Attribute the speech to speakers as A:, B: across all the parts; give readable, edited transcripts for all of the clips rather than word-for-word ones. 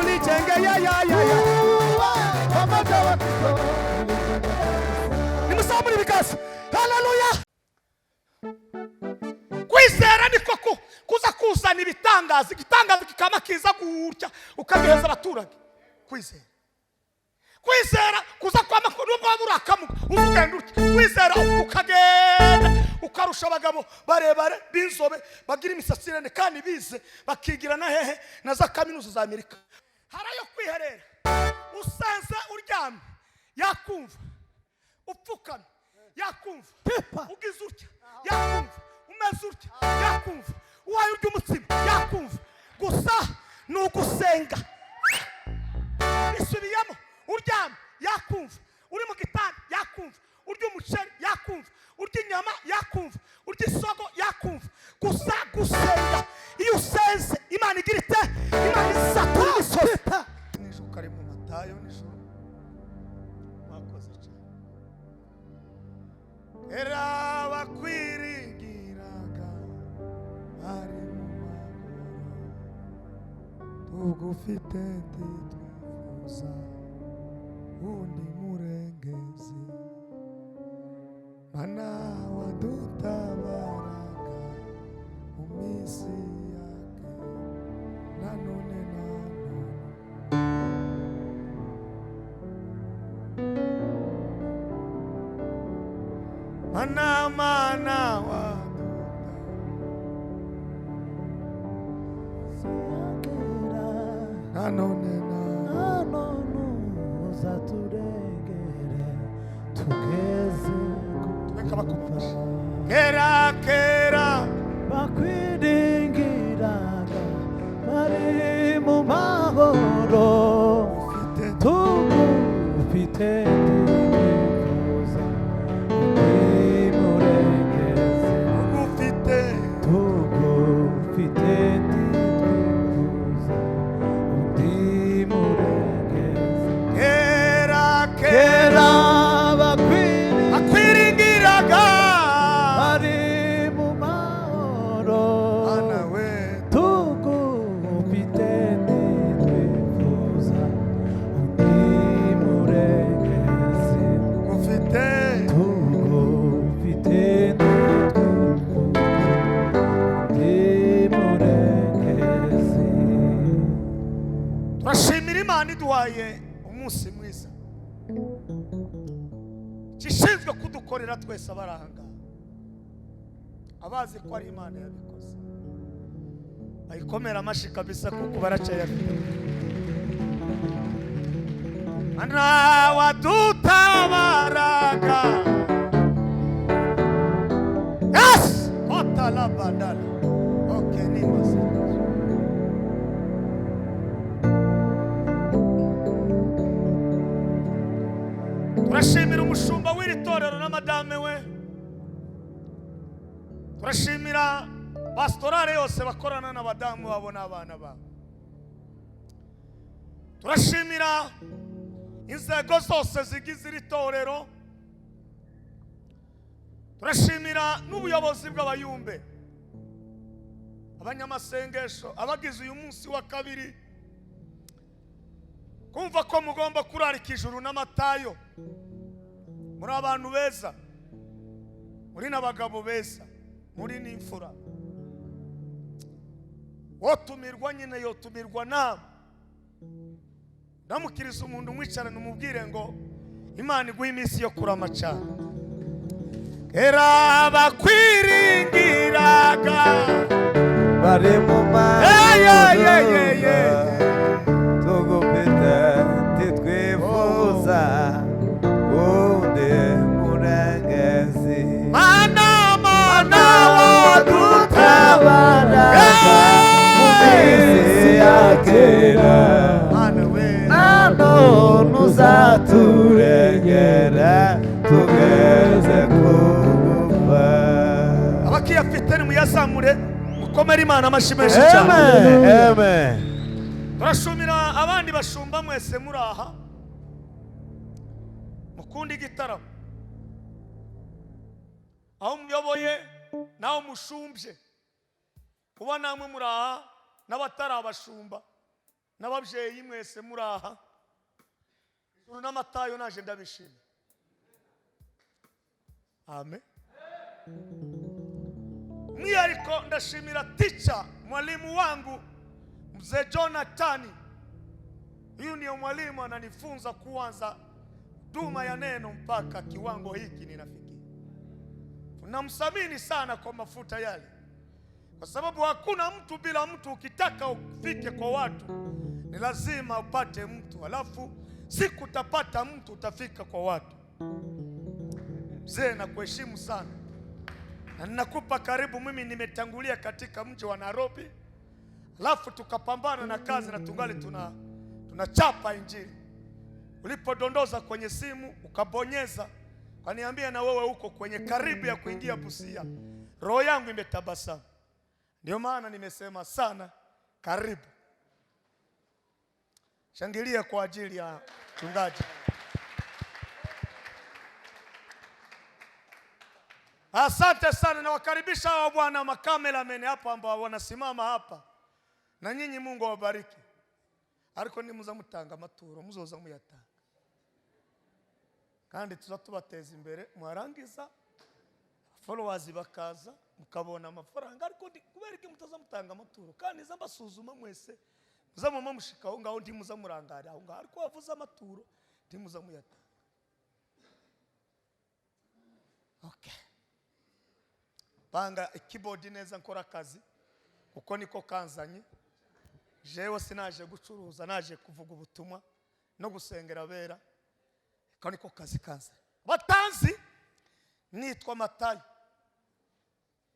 A: Tulijenge ya ya ya ya.
B: Pamoja Wakristo.
A: Nimuzamure ibiganza. Haleluya! Kwizera niko kuza kuzana ibitangaza, igitangaza kikaba kiza gutya ukagiheza abaturage. Kwizera kuza kwama, nubwo waba uri akamuga, uza ugenda utya. Kwizera ukagenda ukarusha abagabo barebare b'inzobe, bagira imisatsi irene kandi bize, bakigira na hehe na za kaminuza za Amerika. Hari ayo kwiherera. Usanze uryamye yakumva, upfukamye yakumva, ugize utya yakumva, umeze utya yakumva, uwaye urya umutsima yakumva. Gusa ni ugusenga. Isubiyemo: uryamye yakumva, uri mu gitanda yakumva, urya umuceri yakumva, urya inyama yakumva, urya isogo yakumva. Gusa gusenga. Iyo usenze, Imana igira ite? Imana isatura imisozi. Nijoro kari mu Matayo nijoro. Mwakoze cyane. Era bakwiringiraga bari mu mahoro, tugufite ntitwifuza undi murengezi. Mana wadutabaraga mu minsi yake, nanone nanone. Mana, mana waduta nanone nanone.
B: Uzaturengere tugeze
A: Reka bakubabaje. Kera kera
B: bakwiringiraga bari mu mahoro,
A: ufite
B: tugufite twifuza undi murengezi.
A: Ufite
B: Tugufite twifuza undi murengezi.
A: Kera kera
B: Kera bakwiringiraga
A: akwiringiraga
B: bari mu mahoro,
A: Mana we,
B: tugufite ntitwifuza undi murengezi.
A: Ufite
B: Tugufite ntitwifuza undi murengezi.
A: Turashimira Imana iduhaye umunsi mwiza. Gishinzwe kudukorera twese abaranga, abazi ko ari Imana yabikoze bayikomera amashyi kabisa, kuko baracyayafite. Mana wadutabaraga, yes, otalabandala. Okay, nimba turashimira umushumba w'iri torero na madame we. Turashimira pastorale yose bakorana n'abadamu babo n'abana babo. Turashimira inzego zose zigize iri torero. Turashimira n'ubuyobozi bw'abayumbe, abanyamasengesho, abagize uyu munsi wa kabiri, kumva ko mugomba kurarika ijuru n'amatayo. Muri abantu beza, muri n'abagabo beza, muri n'imfura. Wotumirwa nyine yotumirwa nawe. Ndamukiriza umuntu umwicarane, umubwire ngo Imana iguhe iminsi yo kurama cyane. Era bakwiringiraga
B: bari mu
A: Hey, yeah, yeah, yeah, yeah.
B: Tugufite ntitwifuza undi murengezi.
A: Mana, mana wadutabara
B: mu minsi ya kera,
A: Mana we,
B: nanone uzaturengera tugeze kugupfa.
A: Abakiyafite nimuyazamure, mukomere Imana amashyi menshi cyane.
B: Amen. Amen.
A: Turashimira abandi bashumba mwese muri aha mukunda igitaramo, aho muyoboye n'aho mushumbye. Kuba namwe muri aha n'abatari abashumba N'ababyeyi mwese muri aha, Ijuru n'Amatayo, naje ndabishimye. Amen. Mwihariko ndashimira teacher, mwalimu wangu, mzee Jonathan. Huyu ndiyo mwalimu ananifunza kuanza huduma ya neno mpaka kiwango hiki ninafikia. Tunamthamini sana kwa mafuta yale, kwa sababu hakuna mtu bila mtu. Ukitaka ufike kwa watu ni lazima upate mtu, alafu siku utapata mtu utafika kwa watu. Mzee, nakuheshimu sana na ninakupa karibu. Mimi nimetangulia katika mji wa Nairobi, alafu tukapambana na kazi na tungali tunachapa injili. Ulipodondoza kwenye simu ukabonyeza, ukaniambia na wewe uko kwenye karibu ya kuingia Busia, roho yangu imetabasamu. Ndio maana nimesema sana karibu. Shangilia kwa ajili ya mchungaji. Asante sana, nawakaribisha hawa bwana makameramen hapa ambao wanasimama hapa, na nyinyi Mungu awabariki. Ariko nimuza mutanga amaturo, muzoza muyatanga, kandi tuza tubateza imbere. Mwarangiza followers bakaza, mukabona amafaranga. Ariko kubera iki mutaza mutanga amaturo? Kandi nza mbasuzuma mwese, muza muma mushika aho ngaho, ntimuza murangara aho ngaho, ariko wavuze amaturo ntimuza muyatanga. Okay, panga keyboard neza, nkora akazi kuko niko kanzanye. Jewe sinaje gucuruza, naje kuvuga ubutumwa no gusengera abera. Ko niko kazi kanzanye. Batanzi, nitwa Matayo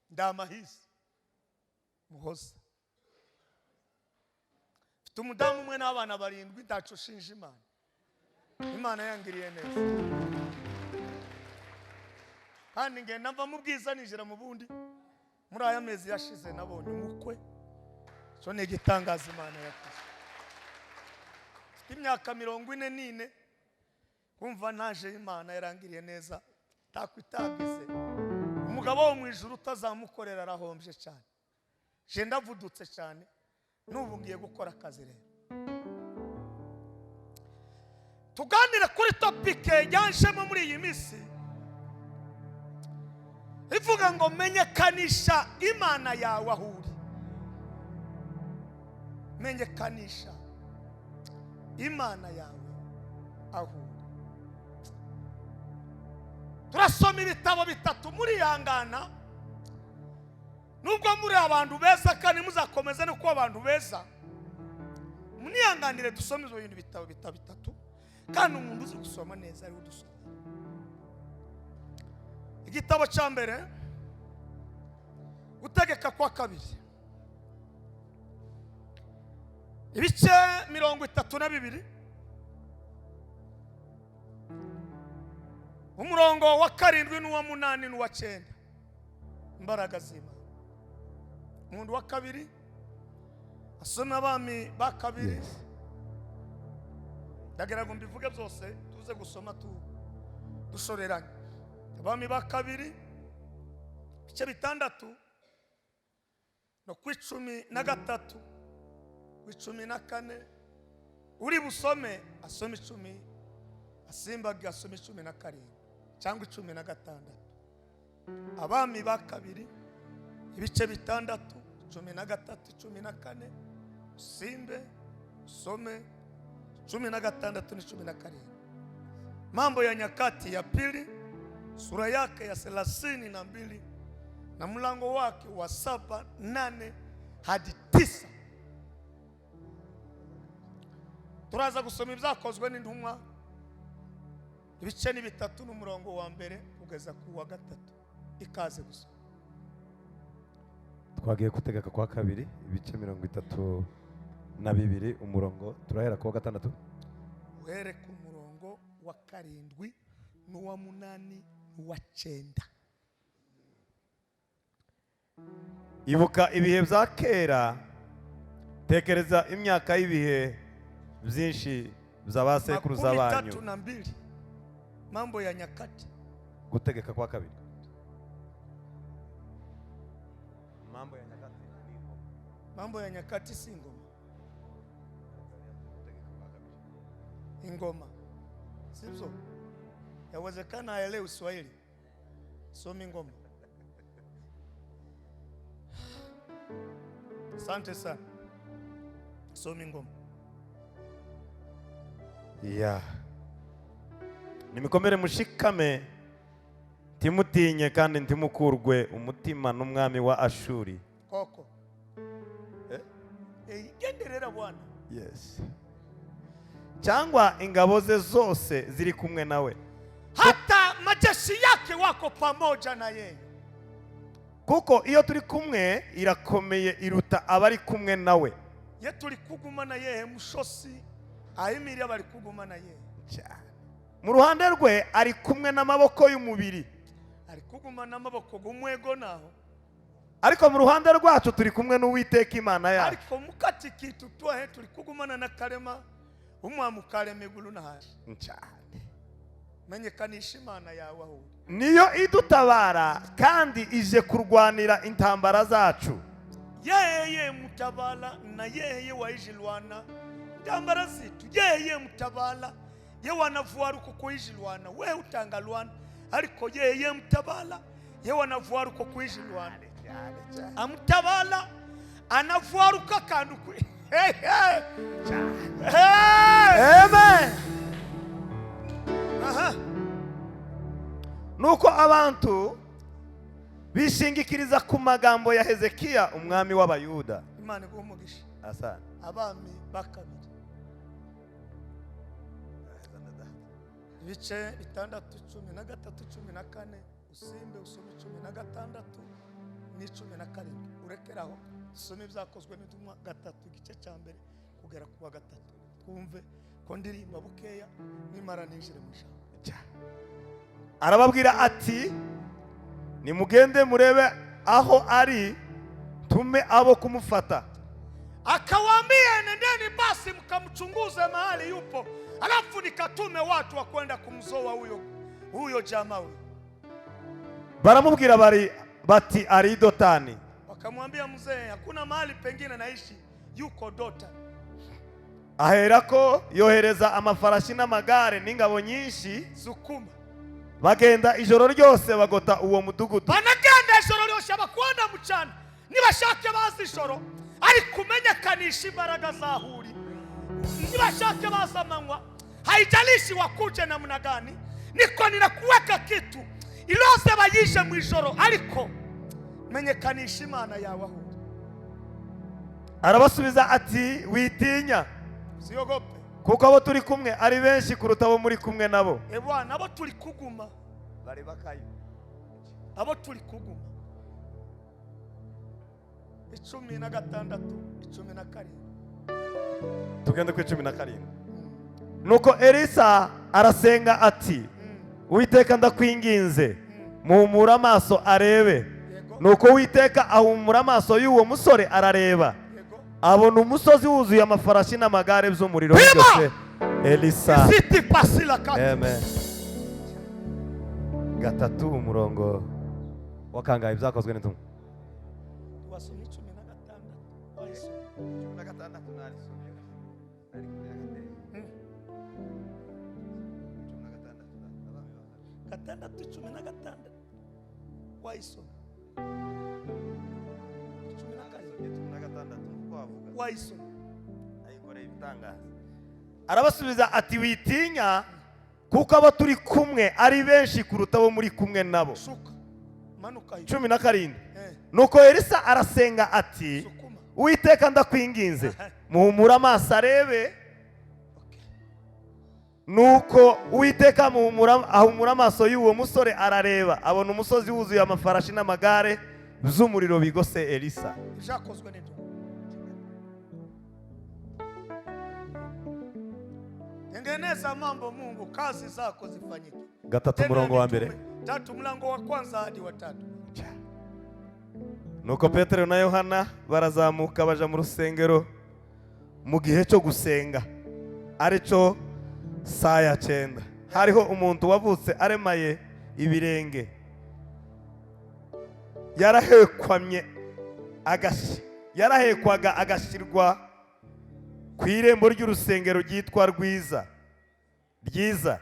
A: Ndamahisi Muhoza, mfite umudamu umwe n'abana barindwi. Ntaco ushinja Imana, Imana yangiriye neza. Kandi ngenda mva mu bwiza ninjira mu bundi. Muri aya mezi yashize nabonye umukwe, cyo ni igitangaza Imana yakoze. Mfite imyaka 44, kumva naje Imana yarangiriye neza, takwitagize. Umugabo wo mu ijuru utazamukorera arahombye cyane. Je ndavudutse cyane, n'ubu ngiye gukora akazi. Rero tuganire kuri topic yanjemo muri iyi minsi ivuga ngo menyekanisha Imana yawe aho uri. Menyekanisha Imana yawe aho uri. Turasoma ibitabo bitatu. Murihangana, nubwo muri abantu beza kandi muzakomeza no kuba abantu beza, munihanganire dusome ibyo bintu bitabo bitatu. Kandi umuntu uzi gusoma neza ariwe udusoma. Igitabo cya mbere, Gutegeka kwa Kabiri, ibice 32, umurongo wa 7 n'uwa 8 n'uwa 9. Imbaraga z'Imana. Umuntu wa kabiri asome Abami ba Kabiri. Ndagira ngo mbivuge byose, tuze gusoma tu dushoreranye. Abami ba Kabiri, ibice 6, no ku 13, ku 14. Uri busome asome 10, asimbaga asome 17 cyangwa 16. Abami ba Kabiri, ibice 6, 13, 14, usimbe usome 16 ni 17. Mambo ya Nyakati ya Pili, sura yake ya 32 na mlango wake wa 7, 8 hadi 9. Turaza gusoma Ibyakozwe n'Intumwa, ibice ni 3, n'umurongo wa mbere kugeza ku wa 3. Ikaze gusa.
B: Twagiye Gutegeka kwa Kabiri, ibice 32, umurongo turahera ku wa 6.
A: Uhere ku murongo wa 7 n'uwa 8 n'uwa 9.
B: Ibuka ibihe bya kera, tekereza imyaka y'ibihe byinshi bya ba sekuruza
A: makumi
B: banyu.
A: tatu na mbili, Mambo ya Nyakati.
B: Gutegeka kwa Kabiri, Mambo ya Nyakati.
A: Mambo ya Nyakati si ngoma. Ingoma, sivyo? Yawezekana haelewi Swahili, somi ingoma. Asante sana, somi ingoma.
B: Ya, nimukomere mushikame, ntimutinye kandi ntimukurwe umutima n'umwami wa Ashuri.
A: Koko.
B: Eh?
A: Eh, genderera bwana.
B: Yes, cyangwa ingabo ze zose ziri kumwe nawe.
A: Hata majeshi yake wako pamoja na yeye.
B: Kuko iyo turi kumwe irakomeye iruta abari kumwe nawe.
A: Ye turi kuguma na yeye mushosi ayimirira bari kuguma na yeye.
B: Cyane. Mu ruhande rwe ari kumwe n'amaboko y'umubiri,
A: ari kuguma n'amaboko gumwego naho,
B: ariko mu ruhande rwacu turi kumwe n'Uwiteka Imana yacu.
A: Ariko mukati kitu twahe turi kugumana na karema umwami ukarema iguru n'ahandi.
B: Cyane.
A: Menyekanisha Imana yawe aho uri.
B: Niyo idutabara kandi ije kurwanira intambara zacu.
A: Yeye mutabala na yeye waijilwana ntambara zitu. Yeye mutabala ye wanavuaruko kuijilwana we utangalwana, ariko yeye mutabala ye wanavuaruko kuijilwana amutabala anavuaruka kandu hey, hey. Hey.
B: Amen.
A: Aha.
B: Nuko abantu bishingikiriza ku magambo ya Hezekiya umwami w'Abayuda.
A: Imana iguhe umugisha.
B: Asante.
A: Abami bakabiri ibice 6, 13, 14, usimbe usome 16 n'17, urekeraho usome Ibyakozwe n'Intumwa 3 igice cya 1 kugera ku wa 3, twumve ko ndirimba bukeya nimara ninjire mu ijambo.
B: Arababwira ati: "Nimugende murebe aho ari, tume abo kumufata."
A: Akawaambia, nendeni basi mkamchunguze mahali yupo, alafu nikatume watu wa kwenda kumzoa huyo jamaa huyo.
B: Baramubwira bari bati: "Ari i Dotani."
A: Wakamwambia, mzee, hakuna mahali pengine naishi, yuko Dota.
B: Aherako yohereza amafarashi n'amagare n'ingabo nyinshi.
A: Sukuma.
B: Bagenda ijoro ryose bagota uwo mudugudu.
A: Banagenda ijoro ryose, bakwenda mucana, nibashake bazi ijoro, ariko umenyekanisha imbaraga zahuri. Nibashake baza amanywa, haijalishi wakuje namna gani, niko ninakuweka kitu ilose bayishe mu ijoro, ariko menyekanisha Imana yawe aho uri.
B: Arabasubiza ati: "Witinya,
A: Usiogope.
B: kuko abo turi kumwe ari benshi kuruta abo muri kumwe nabo."
A: E bwana, abo turi kuguma,
B: Bari bakayo.
A: abo turi kuguma. 16, 17.
B: Tugende ku 17. Nuko Elisa arasenga ati: "Uwiteka, ndakwinginze, muhumure amaso arebe."
A: Yego.
B: Nuko Uwiteka ahumura amaso y'uwo musore, arareba, abona umusozi wuzuye amafarashi n'amagare by'umuriro
A: Pima!
B: byose Elisa.
A: Siti pasila kati.
B: Amen. 3 umurongo wa kangahe Ibyakozwe n'Intumwa?
A: Wasomye 16, wayisomye?
B: 16 narisomye.
A: 6, 16, wayisomye? 17 wayisomye?
B: Arabasubiza ati: "Witinya, kuko abo turi kumwe ari benshi kuruta abo muri kumwe nabo."
A: Shuka, manuka hiyo.
B: 17.
A: Eh.
B: Nuko Elisa arasenga ati:
A: Sukuma.
B: "Uwiteka, ndakwinginze, muhumure amaso arebe."
A: Okay.
B: Nuko Uwiteka ahumura amaso y'uwo musore, arareba, abona umusozi wuzuye amafarashi n'amagare by'umuriro bigose Elisa.
A: Ibyakozwe n'Intumwa. Tengeneza mambo Mungu, kazi zako zifanyike.
B: 3
A: Tena
B: umurongo wa 1.
A: Mitume 3 mlango wa kwanza hadi wa 3.
B: Nuko Petero na Yohana barazamuka baja mu rusengero mu gihe cyo gusenga, aricyo saa ya 9. Hariho umuntu wavutse aremaye ibirenge, yarahekwamye yarahekwaga agashyirwa ku irembo ry'urusengero ryitwa Rwiza. ryiza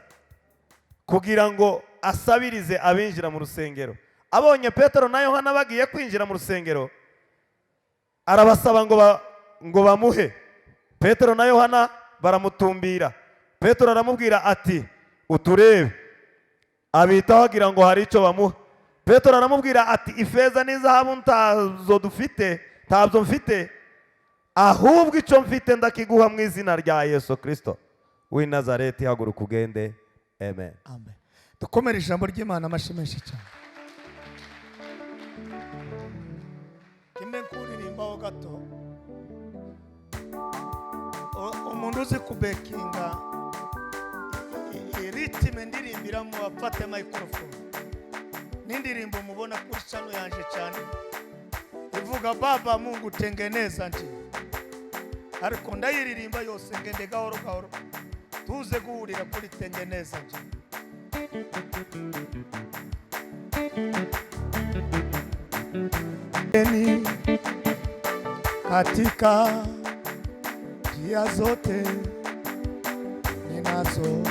B: kugira ngo asabirize abinjira mu rusengero. Abonye Petero na Yohana bagiye kwinjira mu rusengero, arabasaba ngo bamuhe. Petero na Yohana baramutumbira. Petero aramubwira ati: "Uturebe." Abitaho agira ngo hari icyo bamuha. Petero aramubwira ati: "Ifeza n'izahabu ntazo dufite, ntabyo mfite, ahubwo icyo mfite ndakiguha: mu izina rya Yesu Kirisito w'i Nazareti, haguruka ugende." Amen.
A: Amen. Dukomere ijambo ry'Imana amashyi menshi cyane. Kimwe nkuririmbaho gato. Umuntu uzi kubekinga rythme ndirimbiramo afate microphone. N'indirimbo mubona kuri channel yanje cyane ivuga "Baba Mungu tengeneza njia", ariko ndayiririmba yose, ngende gahoro gahoro tuze guhurira kuri "tengeneza njia". Ni katika njia zote ninazo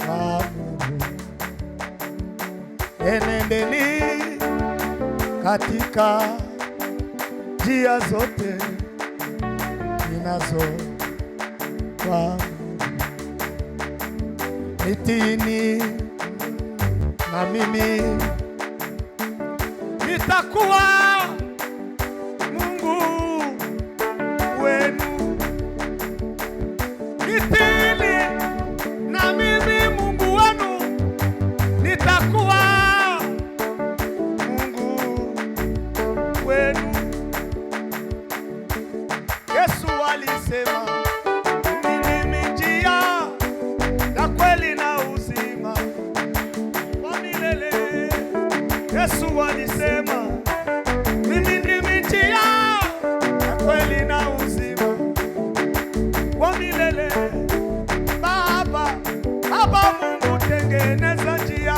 A: amuru, enendeni katika njia zote ninazo amuru, nitiini na mimi nitakuwa Mungu wenu, nitiini na mimi Mungu wenu nitakuwa Mungu wenu. Yesu alisema, "Mimi ndimi njia na kweli na uzima wa milele." Yesu alisema, "Mimi ndimi njia na kweli na uzima wa milele." Baba, Baba Mungu tengeneza njia.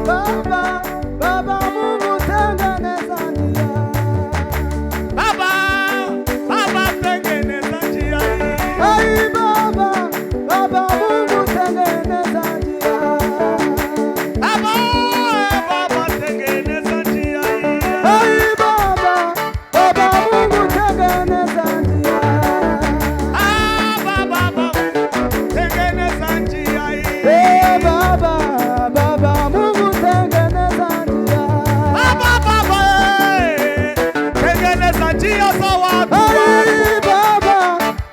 C: Baba, Baba Mungu tengeneza njia.
A: Baba, Baba tengeneza njia.
C: Ai Baba, Baba Mungu tengeneza njia.
A: Baba, Baba tengeneza njia.
C: Ai Baba, Baba Mungu tengeneza njia.
A: Baba, Baba tengeneza njia.
C: Eh Baba, Baba Mungu tengeneza njia.
A: Baba, Baba tengeneza njia za watu.
C: Ai Baba,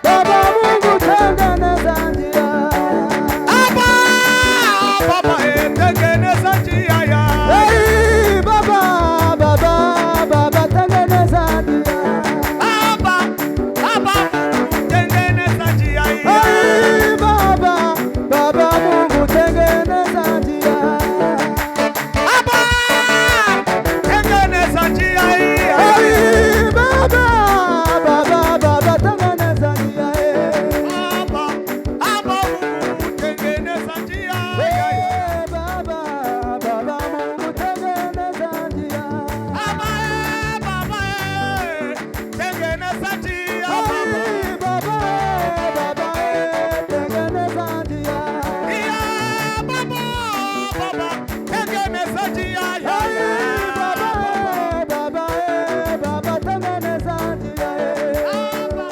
C: Baba Mungu tengeneza njia.
A: Baba, Baba tengeneza njia ya.
C: Ei Baba, Baba, Baba tengeneza njia.
A: Baba, Baba tengeneza njia.
C: Ei Baba, Baba Mungu tengeneza njia.
A: Baba, tengeneza njia.
C: Ei Baba, Baba, Baba tengeneza njia.
A: Baba, Baba Mungu tengeneza njia.
C: Ei Baba, Baba Mungu tengeneza njia.
A: Baba, Baba tengeneza njia.
C: Ei Baba, Baba tengeneza njia.
A: Ya Baba, Baba tengeneza njia.
C: Ei Baba, Baba, Baba tengeneza njia.
A: Baba,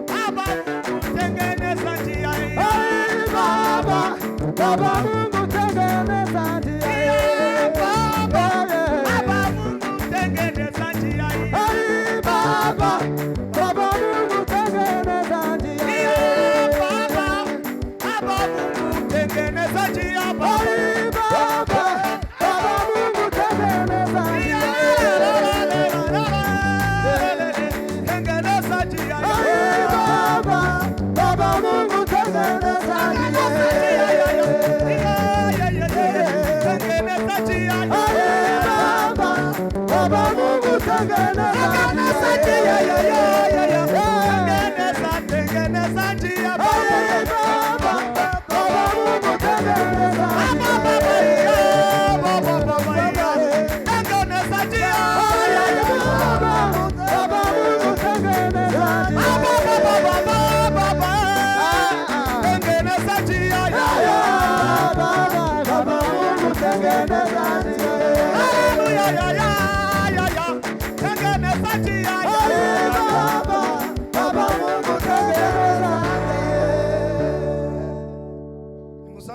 A: Baba tengeneza njia.
C: Ei Baba, Baba Mungu tengeneza njia.
A: Baba, Baba Mungu tengeneza njia.
C: Ei Baba, Baba Mungu tengeneza njia.
A: Baba, Baba Mungu tengeneza njia.
C: Ei Baba, Baba Mungu tengeneza njia.
A: Tengeneza njia.
C: Ei Baba, Baba Mungu tengeneza njia.
A: Tengeneza njia.
C: Ei Baba, Baba Mungu tengeneza njia.
A: Tengeneza, tengeneza njia.
C: Ei Baba, Baba Mungu tengeneza njia.
A: Baba, baba, tengeneza njia.
C: Ei Baba, Baba Mungu tengeneza njia.
A: Baba, baba, baba, tengeneza njia.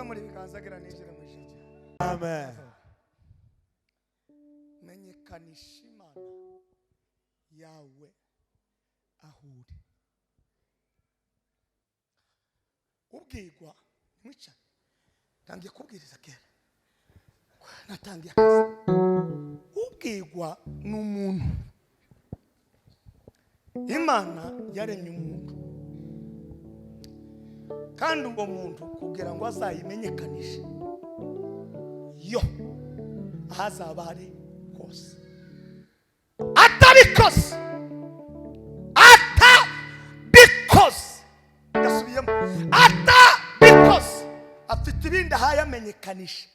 A: Nimuzamure ibiganza gira ninjire mu ijuru.
B: Amen.
A: Menyekanisha Imana yawe aho uri. Ubwirwa nimwicare. Ntangiye kubwiriza kera, natangiye akazi. Ubwirwa ni umuntu. Imana yaremye umuntu, kandi uwo muntu kugira ngo azayimenyekanishe yo aho azaba ari hose. Atabikoze, atabikoze, ndasubiyemo, atabikoze, afite ibindi ahaye amenyekanisha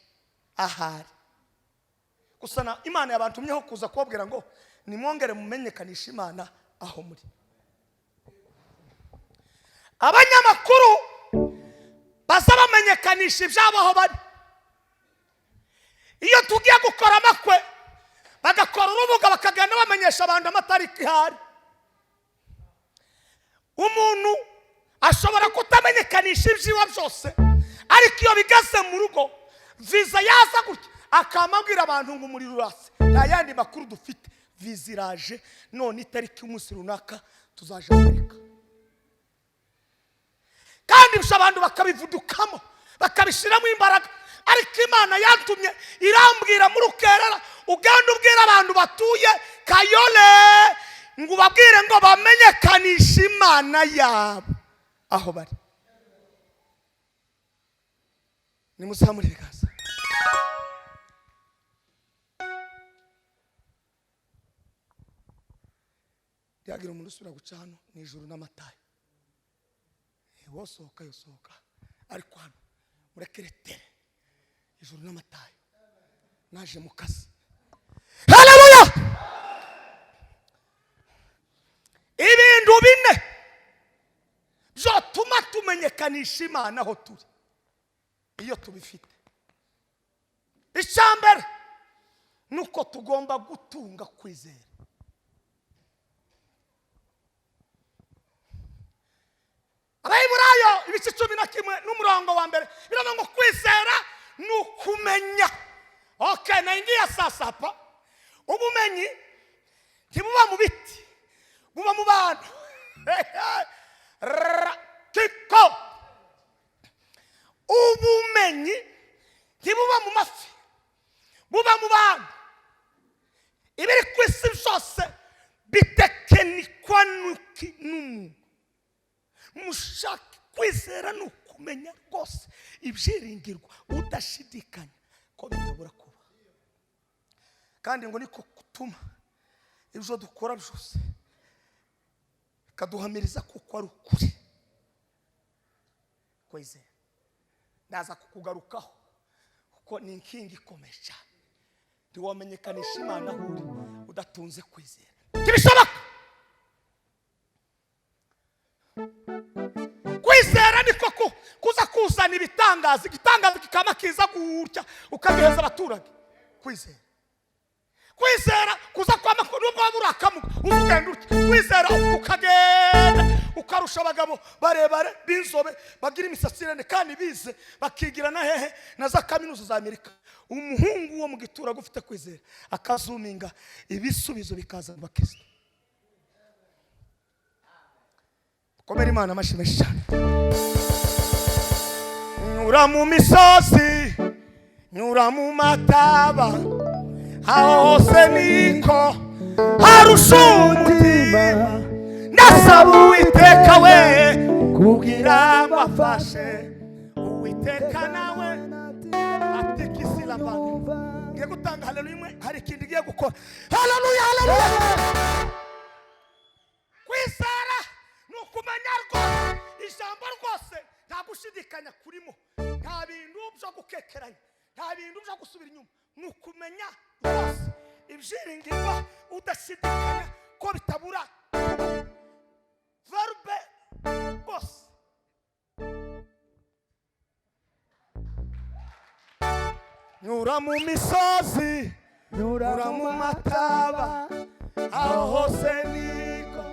A: ahari. Gusa na Imana yabantumyeho kuza kubabwira ngo nimwongere mumenyekanishe Imana aho muri. Abanyamakuru baza bamenyekanisha ibyabo aho bari. Iyo tugiye gukora amakwe bagakora urubuga bakagenda bamenyesha abantu amatariki ihari. Umuntu ashobora kutamenyekanisha ibyiwe byose, ariko iyo bigeze mu rugo viza yaza gutya akamabwira abantu ngo umuriro uratse, nta yandi makuru dufite, viza iraje none itariki y'umunsi runaka tuzaje Amerika. Kandi ibyo abantu bakabivudukamo bakabishyiramo imbaraga. Ariko Imana yatumye irambwira muri Rukerera, ugenda ubwira abantu batuye Kayole ngo ubabwire ngo bamenyekanishe Imana yabo aho bari. Nimuzamure ibiganza. Byagira umuntu usubira guca hano mu ijuru n'amatayo. Wosohoka yosohoka, ariko hano murekeretere ijuru n'amatayo. Naje mu kazi. Haleluya! Ibintu bine byotuma tumenyekanisha Imana aho turi iyo tubifite. Icya mbere nuko tugomba gutunga kwizera. Abaheburayo ibice 11 n'umurongo wa mbere biravuga ngo kwizera ni ukumenya. Okay, naingia sasa hapa. Ubumenyi ntibuba mu biti, buba mu bantu. Kiko. Ubumenyi ntibuba mu mafi, buba mu bantu. Ibiri ku isi byose bitekenikwa n'umuntu. Mushaka kwizera ni ukumenya rwose ibyiringirwa udashidikanya ko bitabura kuba. Kandi ngo niko gutuma ibyo dukora byose bikaduhamiriza kuko ari ukuri. Kwizera ndaza kukugarukaho kuko ni inkingi ikomeye cyane. Ntiwamenyekanisha Imana aho uri udatunze kwizera, ntibishoboka. Kwizera niko kuza kuzana ibitangaza, igitangaza kikaba kiza gutya ukagiheza abaturage. Kwizera, kwizera kuza kwama nubwo waba urakamuka ugenda utya, kwizera ukagenda ukarusha abagabo barebare b'inzobe bagira imisatsi irende kandi bize bakigira na hehe na za kaminuza za Amerika. Umuhungu wo mu giturage ufite kwizera akazuminga ibisubizo bikaza mu bakristo. Komera Imana amashyi menshi cyane. Nyura mu misozi, nyura mu mataba, aho hose niko harusha umutima. Ndasaba Uwiteka we kugira ngo afashe. Uwiteka nawe atikisila bana. Ngiye gutanga haleluya imwe, hari ikindi ngiye gukora. Haleluya, haleluya. Kwizera ni ukumenya rwose ijambo rwose, nta gushidikanya kurimo, nta bintu byo gukekeranya, nta bintu byo gusubira inyuma. Ni ukumenya rwose ibyiringirwa udashidikanya ko bitabura kuba. Verbe rwose. Nyura mu misozi, nyura mu mataba, aho hose niko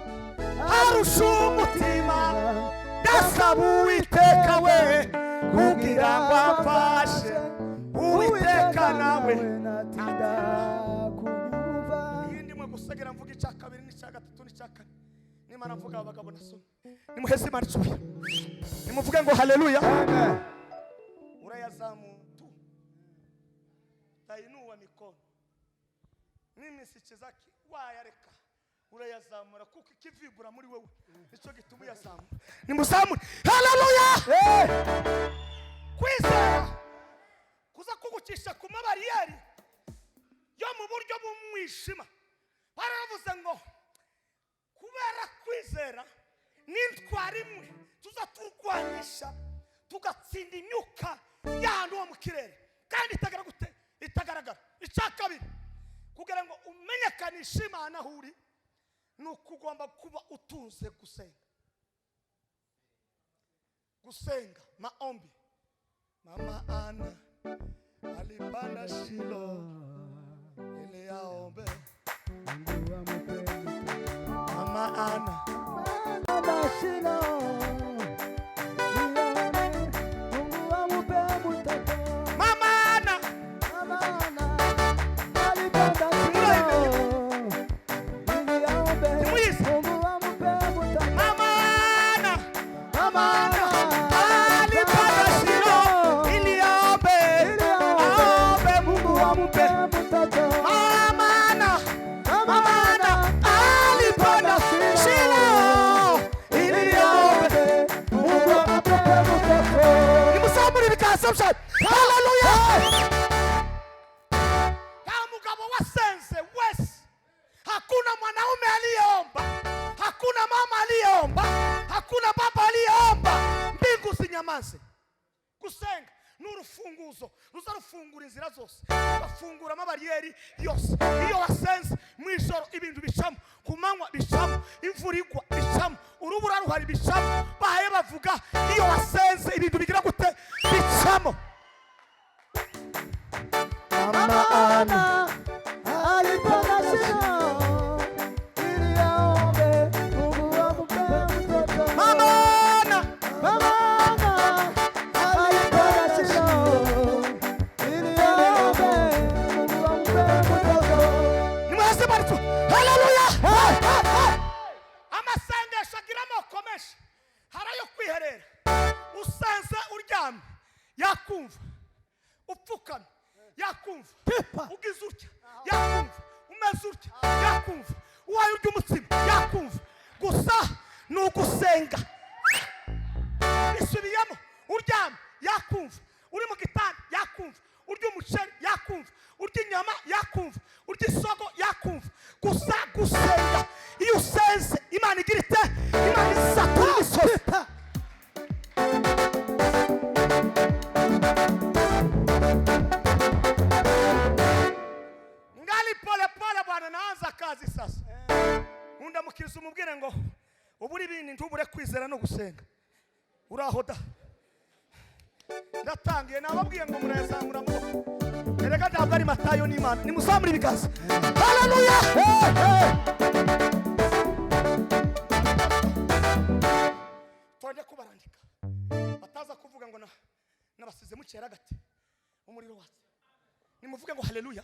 A: arusha umutima. Ndasaba Uwiteka we kugira ngo apfa. Nawe
C: natinda kunyumva.
A: Iyindi mwe gusegera mvuga icya kabiri n'icya gatatu n'icya kane, nimara mvuga aba bagabo nasomye. Nimuheze Imana icyubahiro, nimuvuge ngo haleluya.
C: Amen.
A: Urayazamura tu, utainua mikono. Mimi sichezaki, wayareka, urayazamura kuko ikivibura muri wewe nicyo gituma uyazamura. Nimuzamure haleluya. Kwizera kuza kugucisha ku mabariyeri yo mu buryo bw'umwijima. Baravuze ngo kubera kwizera n'intwaro imwe tuza turwanisha, tugatsinda imyuka y'ahantu ho mu kirere kandi itagaragara. Gute itagaragara? Icya kabiri, kugira ngo umenyekanishe Imana aho uri, ni uko ugomba kuba utunze gusenga, gusenga, maombi. Mama Ana alipanda Shilo ili aombe.
C: Mungu amupe mtoto.
A: Mama Ana
C: Mama Shilo, nione, Mungu amupe mtoto.
A: Mama Ana
C: Mama Ana alipanda Shilo ili aombe.
A: Nimuyizi.
C: Mungu amupe mtoto.
A: Mama Ana
C: Mama Ana
A: alipanda Shilo ili aombe,
C: ili aombe.
A: Aombe Mungu
C: Mungu
A: ampe.
C: amupe mtoto.
A: Mama Ana
C: Mama
A: Mama Ana alipanda Shilo ili aombe.
C: Mungu amupe mtoto.
A: Nimuzamure ibiganza byanyu, haleluya. Nta mugabo wasenze wese, hakuna mwanaume aliyeomba, hakuna mama aliyeomba, hakuna baba aliyeomba mbingu zinyamaze. Gusenga ni urufunguzo ruza rufungura inzira zose, rugafungura amabariyeri yose. Iyo wasenze mu ijoro, ibintu bicamo, ku manywa bicamo, imvura igwa bicamo, urubura ruhari bicamo. Bahaye bavuga, iyo wasenze ibintu bigira gute? Bicamo.
C: Mama Ana alipanda Shilo ili aombe, Mungu amupe mtoto.
A: Mama Ana
C: Mama Ana alipanda Shilo ili aombe, Mungu amupe mtoto.
A: Nimwese baritu haleluya. Amasengesho agira amoko menshi. Hari ayo kwiherera, usenze uryamye yakumva, upfukamye yakumva, ugize utya yakumva, umeze utya yakumva, uwaye urya umutsima yakumva. Gusa ni ugusenga. Bisubiyemo: uryamye yakumva, uri mu gitanda yakumva, urya umuceri yakumva, urya inyama yakumva, urya isogo yakumva. Gusa gusenga. Iyo usenze, Imana igira ite? Imana isatura imisozi. Ngali pole pole bwana, naanza kazi sasa. Undamukiriza umubwire ngo ubure ibindi ntubure kwizera no gusenga. Uraho da, ndatangiye. Nababwiye ngo murayazamura amaboko. Erega ntabwo ari Matayo n'Imana. Nimuzamure ibiganza, haleluya. Twajya kubarandika, bataza kuvuga ngo nabasize mukera gati umuriro watse. Nimuvuge ngo haleluya.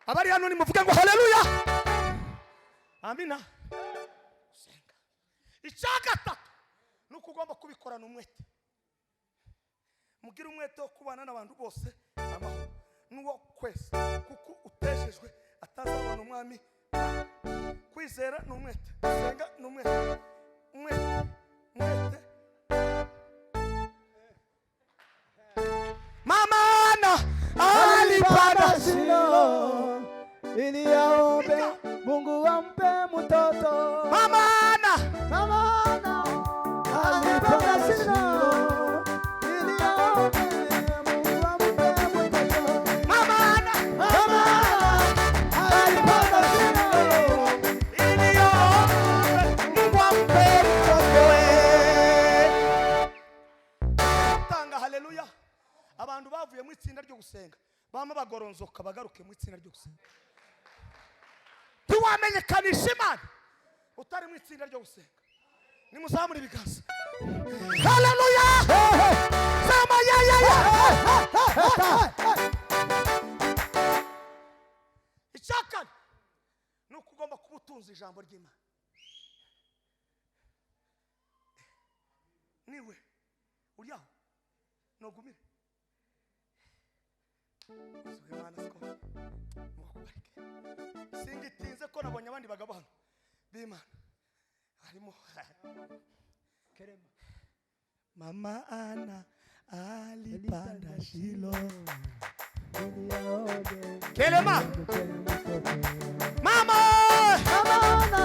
A: Abari hano nimuvuge ngo haleluya, amina. Gusenga. Icya gatatu ni uko ugomba kubikorana umwete. Mugire umwete wo kubana n'abantu bose amahoro n'uwo kwesa, kuko utejejwe atazabona Umwami. Kwizera ni umwete, gusenga ni umwete, umwete, umwete. Mama Ana alipanda
C: Alipanda Shilo ili aombe, Mungu ampe mtoto.
A: Mama Ana
C: Mama Ana alipanda Shilo ili aombe, Mungu ampe mtoto.
A: Mama Ana
C: Mama Ana alipanda Shilo
A: iliyo Mungu ampe mtoto we. Tanga haleluya. Abantu bavuye mu itsinda ryo gusenga bama bagoronzoka, bagaruke mu itsinda ryo gusenga. Ntiwamenyekanisha Imana utari mu itsinda ryo gusenga. Nimuzamure ibiganza, haleluya. Sema ya ya ya. Ijambo ry'Imana niwe uriyaho nogumire Imana siko mukubarike. Singitinze ko nabonye abandi bagabo hano b'Imana harimo
C: Kerema.
A: Mama Ana alipanda Shilo. Kelema. Mama
C: Mama Ana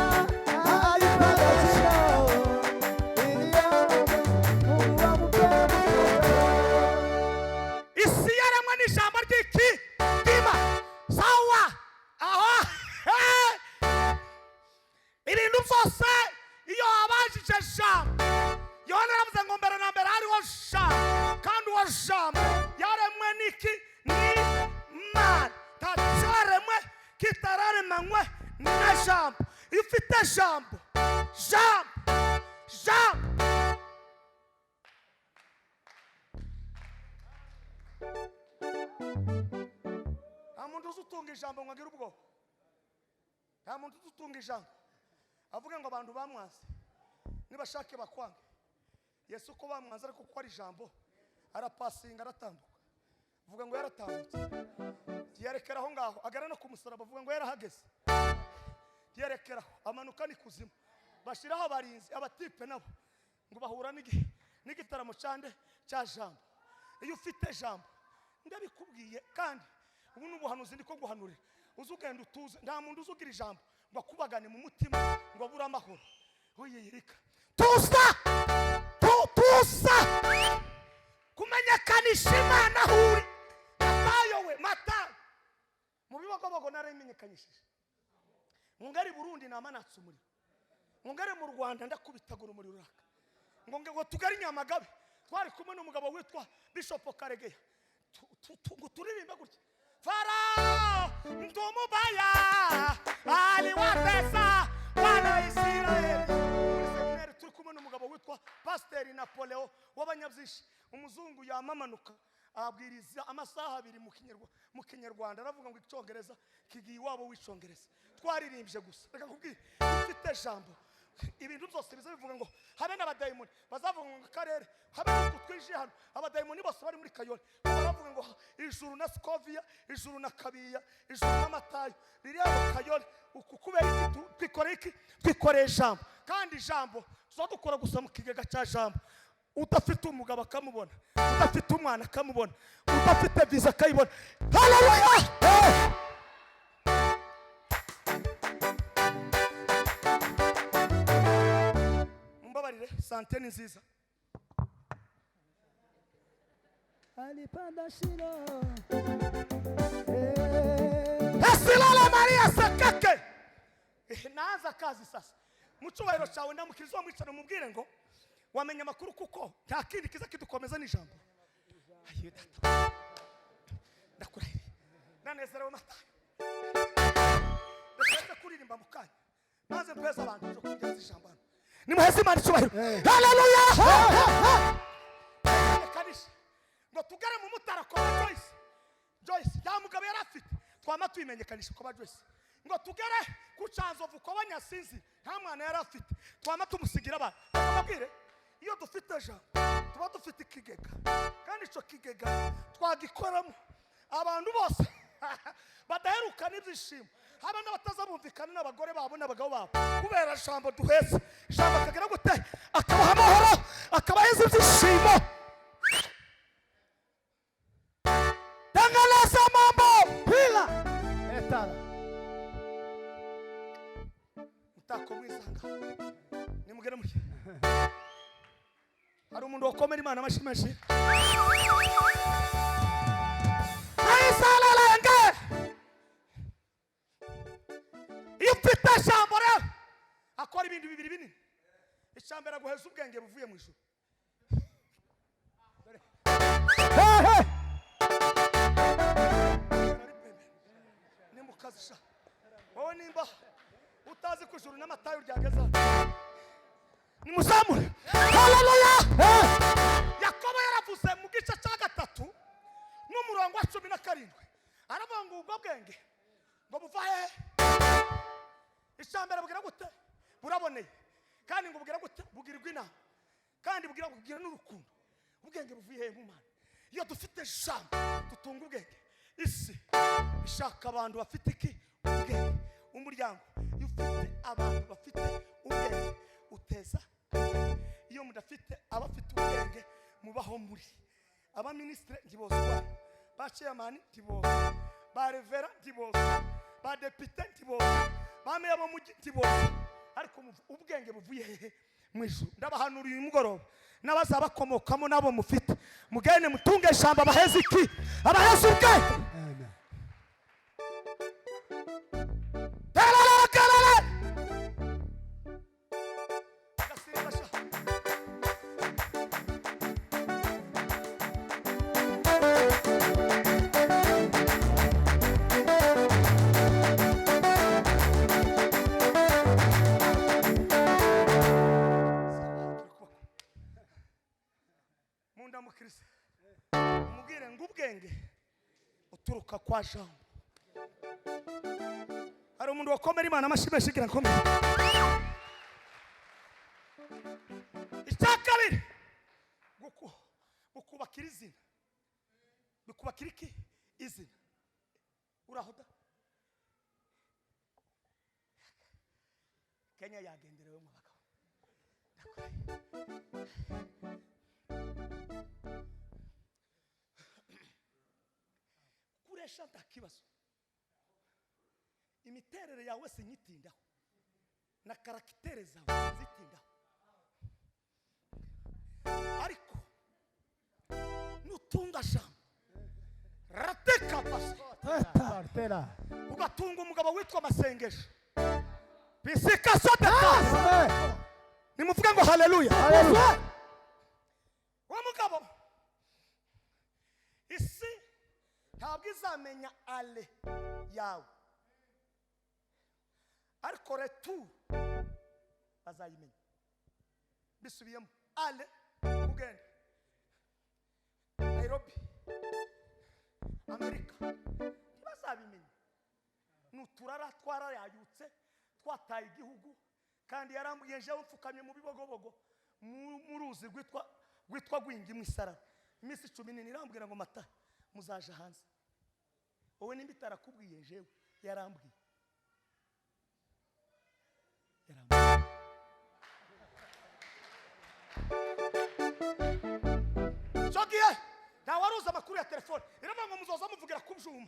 C: alipanda Shilo ili aone Mungu ampe mtoto.
A: Isi yaremwe n'ijambo ry'iki ry'Imana. Sawa aho ibintu byose iyo habajije jambo. Yohana yaravuze ngo mbere na mbere hariho jambo, kandi uwo jambo yaremwe n'iki? N'Imana. Nta cyaremwe kitararemanywe na jambo. Iyo ufite jambo, jambo, jambo. Nta muntu uzi utunga ijambo ngo agire ubwoba. Nta muntu uzi utunga ijambo avuge ngo abantu bamwanze nibashake bakwange. Yesu ko bamwanze ariko kuko ari ijambo arapasinga aratambuka. Vuga ngo yaratambutse. Yerekera aho ngaho agera no ku musaraba, avuga ngo yarahageze. Yerekeraho amanuka ni kuzimu. Bashiraho abarinzi abatipe nabo ngo bahura n'igitaramo cyande cya jambo. Iyo ufite jambo ndabikubwiye, kandi ubu ni ubuhanuzi ndiko guhanurira. Uzugenda utuze, nta muntu uzugira ijambo ngo akubagane mu mutima ngo abure amahoro. Uyiyirika tuza tuza kumenyekanisha Imana aho uri. Matayo we Matayo mu Bibogobogo narayimenyekanyishije. Ngari Burundi namanatse umuriro, ngari mu Rwanda ndakubitagura umuriro uraka. Ngo tugari Nyamagabe twari kumwe n'umugabo witwa Bishop Karegeya. Ngo turirimbe gutya: Farao mtumubaya aliwatesa wana Israeli. Muri seminari turi kumwe n'umugabo witwa Pasiteri Napoleon w'abanyabyishi. Umuzungu yamamanuka abwiriza amasaha abiri mu Kinyarwanda, aravuga ngo icyongereza kigiye iwabo w'icyongereza. Twaririmbye gusa. Reka nkubwire, ufite jambo ibintu byose biza bivuga ngo habe n'abadayimoni bazavuga ngo akarere habe n'uku twinjiye hano abadayimoni bose bari muri Kayole baravuga ngo ijuru na Skovia, ijuru na Kabiya, ijuru na Matayo riri hano Kayole. Uku kubera iki twikoreye iki? Twikoreye ijambo. Kandi ijambo tuzadukora gusa mu kigega cya jambo. Udafite umugabo akamubona, udafite umwana akamubona, udafite visa akayibona. Haleluya! Mumbabarire, sante ni nziza.
C: Alipanda Shilo.
A: Esilala Maria sakake. Naanza kazi sasa. Mu cyubahiro cyawe ndamukiriza uwo mwicara mubwire ngo wamenya amakuru kuko nta kindi kiza kidukomeza n'ijambo. Ayo data. Ndakurahiriye. Ndanezerewe Matayo. Ndakwenda kuririmba mu kanya. Maze mpeza abantu cyo kugeza ijambo hano. Nimuheze Imana icyubahiro. Haleluya! Kanisha. Ngo tugere mu Mutara kwa Joyce. Joyce ya mugabo yari afite. Twama tuyimenyekanisha kwa Joyce. Ngo tugere ku Canzovu kwa Banyasinzi nta mwana yari afite. Twama tumusigira abana. Ndababwire, iyo dufite jambo tuba dufite ikigega, kandi ico kigega twagikoramo abantu bose badaheruka n'ibyishimo, haba n'abatazabumvikana n'abagore babo n'abagabo babo kubera jambo duheze. Jambo akagera gute? Akabaha amahoro, akabaheza ibyishimo. Tangaza mambo
C: Pila etara.
A: Mutako mwisanga nimugere muri. Hari umuntu wakomera Imana amashyi menshi. Ayisalalenge. Iyo ufite ijambo rero akora ibintu bibiri binini. Icya mbere aguheza ubwenge buvuye mu ijuru. Ni mu kazi sha. Wowe nimba utazi ko ijuru n'amatayo ryageze hano. Nimuzamure. Haleluya! Yakobo yaravuze mu gice cya 3 n'umurongo wa 17. Aravuga ngo ubwo bwenge ngo buva hehe? Icya Icya mbere, bugira gute? Buraboneye. Kandi ngo bugira gute? Bugirwa inama, kandi bugira kugira n'urukundo. Ubwenge buvuye hehe? Mu Mana. Iyo dufite jambo, dutunga ubwenge. Isi ishaka abantu bafite iki? Ubwenge. Umuryango, iyo ufite abantu bafite ubwenge, uteza imbere. Iyo mudafite abafite ubwenge, mubaho muri abaminisitiri ntibozwa, ba chairman ntibozwa, ba revera ntibozwa, ba depite ntibozwa, ba meya bo mujyi ntibozwa. Ariko ubwenge buvuye hehe? Mu ijuru. Ndabahanuriye uyu mugoroba n'abazabakomokamo n'abo mufite, mugende mutunge ijambo, abaheze iki? Abaheze ubwenge.
C: Amen.
A: Karara, karara! Agasimba sha. Mundamukirize, umubwire ngo ubwenge uturuka kwa jambo. Hari umuntu wakomera Imana amashyi menshi igira nkomere. Icya kabiri, bukubakira izina. Bikubakira iki? Izina. Uraho da? Kenya yagenderewe mu bagabo. Ndakurahiye. Kuresha nta kibazo, imiterere yawe sinyitindaho, na caractère zawe sinzitindaho, ariko nutunga jambo rateka pasi,
C: Tela.
A: ugatunga umugabo witwa amasengesho bisika sodeka.
C: Amen.
A: Nimuvuge ngo haleluya.
C: Haleluya.
A: Uwo mugabo, isi ntabwo izamenya aller yawe, ariko retour bazayimenya. Bisubiyemo: aller, kugenda, Nairobi, Amerika, ntibazabimenya. Nuturara twarayayutse, twataye igihugu. Kandi yarambwiye, jewe mfukamye mu Bibogobogo, mu ruzi rwitwa Gwingi, mu isaraba, iminsi 14, irambwira ngo: "Mata, muzaje hanze." Wowe nimba itarakubwiye, jewe yarambwiye, yarambwiye. Icyo gihe nta wari uzi amakuru ya telefone. Iravuga ngo muzoza muvugira ku byuma,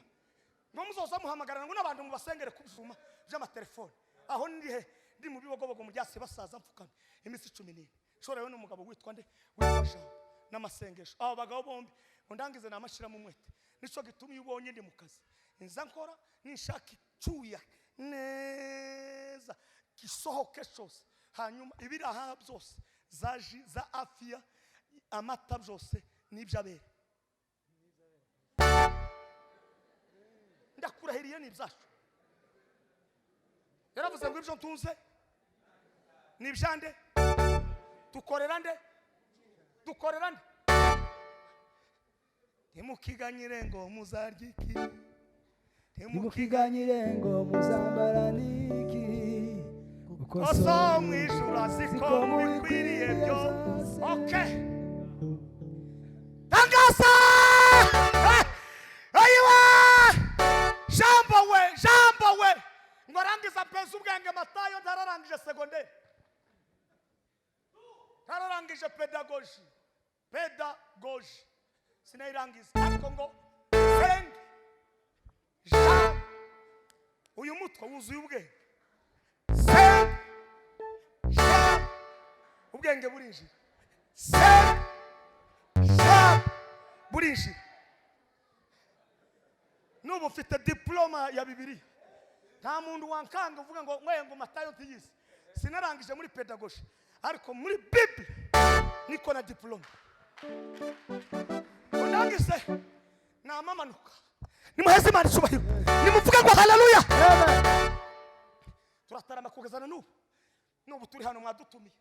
A: ngo muzoza muhamagarana, ngo n'abantu mubasengere ku byuma by'amatelefone. Aho ndi he? Ndi mu Bibogobogo, mu byasi basaza, mfukamye iminsi 14, nshorewe n'umugabo witwa nde? Witwa Jean n'amasengesho. Abo bagabo bombi, ngo ndangize namashyiramo umwete. Nicyo gituma iyo ubonye ndi mu kazi, nza nkora ninshaka icyuya neza gisohoke cyose, hanyuma ibiri aha byose, za jus, za afiya, amata, byose n'iby'abera. Ndakurahiriye, ni ibyacu. Yaravuze ngo ibyo ntunze ni ibyande? Dukorera nde? Dukorera nde? Ntimukiganyire ngo muzarye iki.
C: Ntimukiganyire ngo muzambara niki, kuko
A: Ko So mu ijuru azi ko mubikwiriye byose. Okay, tangaza. Ayiwa, jambo we, jambo we! Ngo arangiza mpeza ubwenge Matayo ntararangije segonderi, ntararangije pedagogy. Pedagogy sinayirangiza, ariko ngo senge jambo, uyu mutwe wuzuye ubwenge. Senge jambo, ubwenge burinjira. Senge jambo, burinjira. Nubu ufite diploma ya Bibiliya, nta muntu wankanga uvuga ngo nkwe ngo Matayo ntiyizi. Sinarangije muri pedagogy, ariko muri Bible niko na diploma. Undangize namamanuka. Nimuheze Imana icyubahiro, nimuvuge ngo haleluya. Turatarama kugeza na n'ubu. N'ubu turi hano, mwadutumiye.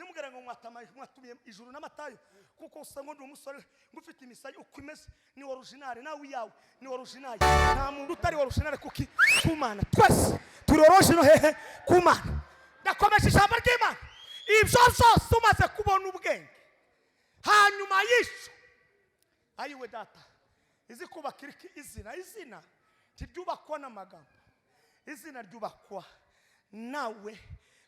A: Ntimubwire ngo mwatamaye mwatumiye ijuru n'amatayo, kuko usanga ndi umusore ngufite imisaya uko imeze ni original, nawe iyawe ni original. Nta muntu utari original kuki kumana, twese turi original hehe? Kumana. Ndakomeje ijambo ry'Imana. Ibyo byose umaze kubona ubwenge, hanyuma y'icyo, ayiwe data, izi kubaka iki? Izina, izina ntiryubakwa n'amagambo, izina ryubakwa nawe,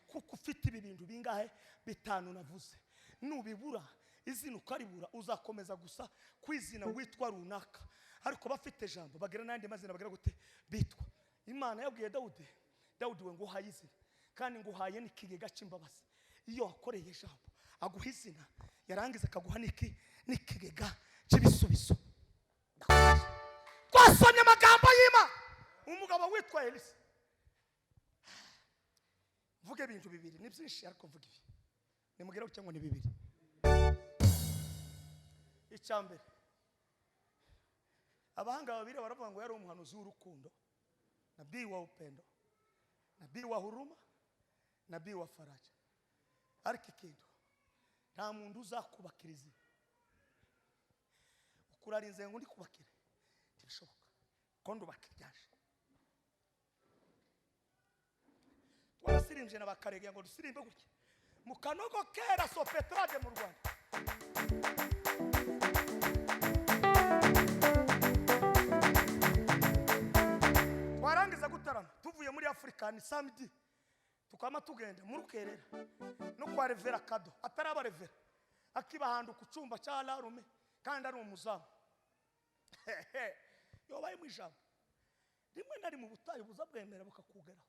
A: kuko ufite ibi bintu bingahe? Bitanu navuze. Nubibura izina ukaribura, uzakomeza gusa ku izina witwa runaka, ariko bafite jambo bagira n'andi mazina bagira gute bitwa. Imana yabwiye Dawudi: "Dawudi we, nguhaye izina kandi nguhaye n'ikigega cy'imbabazi." Iyo wakoreye ijambo, aguha izina, yarangiza akaguha n'iki? N'ikigega cy'ibisubizo. Twasomye amagambo y'Imana, umugabo witwa Elisa. Mvuge ibintu bibiri, ni byinshi ariko mvuge ibi, nimugeraho cyangwa ni bibiri. Icya mbere, abahanga babiri baravuga ngo yari umuhanuzi w'urukundo, nabii wa upendo, nabii wa huruma, nabii wa faraja. Ariko ikintu, nta muntu uzakubakira izina. Ukurarinze ngo ndikubakire, ntibishoboka ko ndubaka iryaje. Twarasirimbye na bakaregera ngo dusirimbe gutya mu kanogo kera sopetrade mu Rwanda. Twarangiza gutarama tuvuye muri Afurika, ni samedi, tukaba tugenda mu rukerera no kwa revera kado, ataraba revera, akibahanda ku cyumba cya larume kandi ari umuzamu. Yobaye mu ijambo rimwe na rimwe, ubutayu buza bwemera bukakugeraho,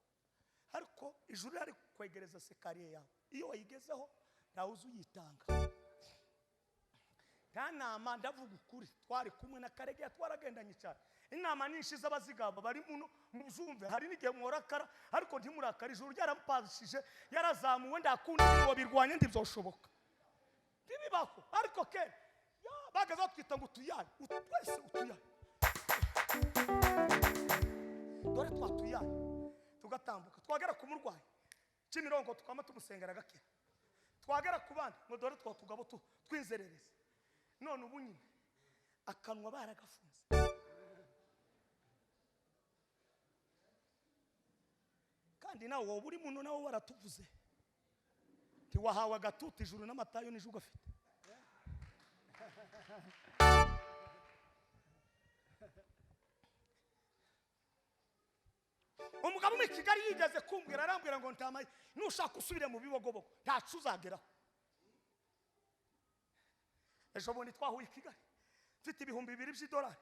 A: ariko ijuru riri kwegereza sekariye yawe. Iyo wayigezeho ntawe uzi uyitanga, nta nama. Ndavuga ukuri, twari kumwe na Karegeya, twaragendanye cyane. Inama nyinshi z'abazigaba bari muno muzumve, hari n'igihe mworakara ariko ntimurakare. Ijuru ryaramupashije, yarazamuwe, ndakunda ngo birwanye, ntibyoshoboka, ntibibaho. Ariko kera bagaze batwita ngo utuyaye twese, utuyaye, dore twatuyaye. Tugatambuka, twagera ku murwayi Kimironko tukaba tumusengera agakira, twagera ku bandi ngo dore twa tugabo twinzererezi. None ubu nyine akanwa baragafunze. Kandi nawe wowe uri muno, nawe waratuvuze, ntiwahawe agatuti ijuru n'amatayo n'ijuru ugafite. Umugabo umwe i Kigali yigeze kumbwira, arambwira ngo ntamaye, nushaka usubire mu Bibogobogo, ntacu uzageraho. Ejo bundi twahuye i Kigali, mfite 2000 by'idolari,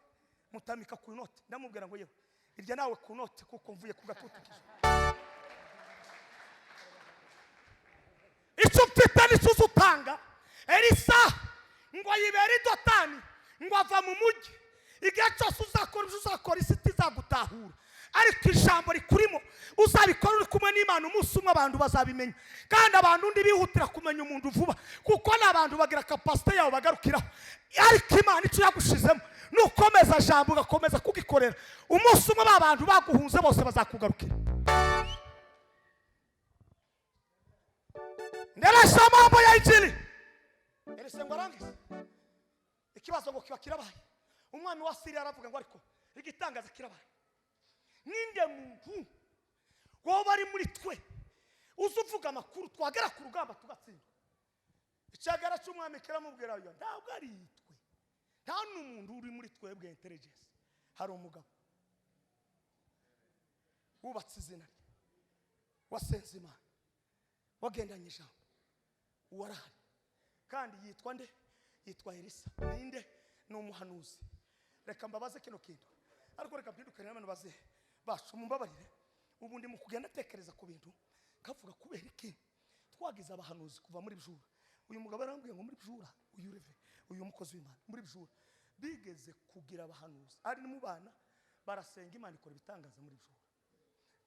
A: mutamika ku note, ndamubwira ngo yewe, irya nawe ku note, kuko mvuye ku gatuti k'ijuru. Icyo mfite nicyo uza utanga. Elisa ngo ayibere i Dotani, ngo ava mu mujyi. Igihe cyose uzakora ibyo uzakora, isi itizagutahura, ariko ijambo rikurimo uzabikora uri kumwe n'Imana, umunsi umwe abantu bazabimenya. Kandi abantu undi bihutira kumenya umuntu vuba, kuko ni abantu bagira capacité yabo bagarukiraho, ariko Imana icyo yagushizemo, nukomeza jambo ugakomeza kugikorera, umunsi umwe ba bantu baguhunze bose bazakugarukira. Nderasha mambo ya injili. Elisa ngo arangize ikibazo, ngo kiba kirabaye. Umwami wa Siriya aravuga ngo ariko igitangaza kirabaye, ninde muntu woba ari muri twe uzi uvuga amakuru twagera ku rugamba tugatsinda? Icyagara cy'umwami kiramubwira yo, ntabwo ari twe, nta n'umuntu uri muri twebwe intelligence. Hari umugabo wubatse izina rye, wasenze Imana, wagendanye ijambo, uwarahari. Kandi yitwa nde? Yitwa Elisa. Ninde? Ni umuhanuzi. Reka mbabaze kino kintu, ariko reka mpindukane n'abantu baze bacu, mumbabarire. Ubu ndi mu kugenda atekereza ku bintu, kavuga kubera iki twagize abahanuzi kuva muri Bijura. Uyu mugabo arambwiye ngo muri Bijura, uyu reve, uyu mukozi w'Imana, muri Bijura bigeze kugira abahanuzi, ari mu bana barasenga, Imana ikora ibitangaza. Muri Bijura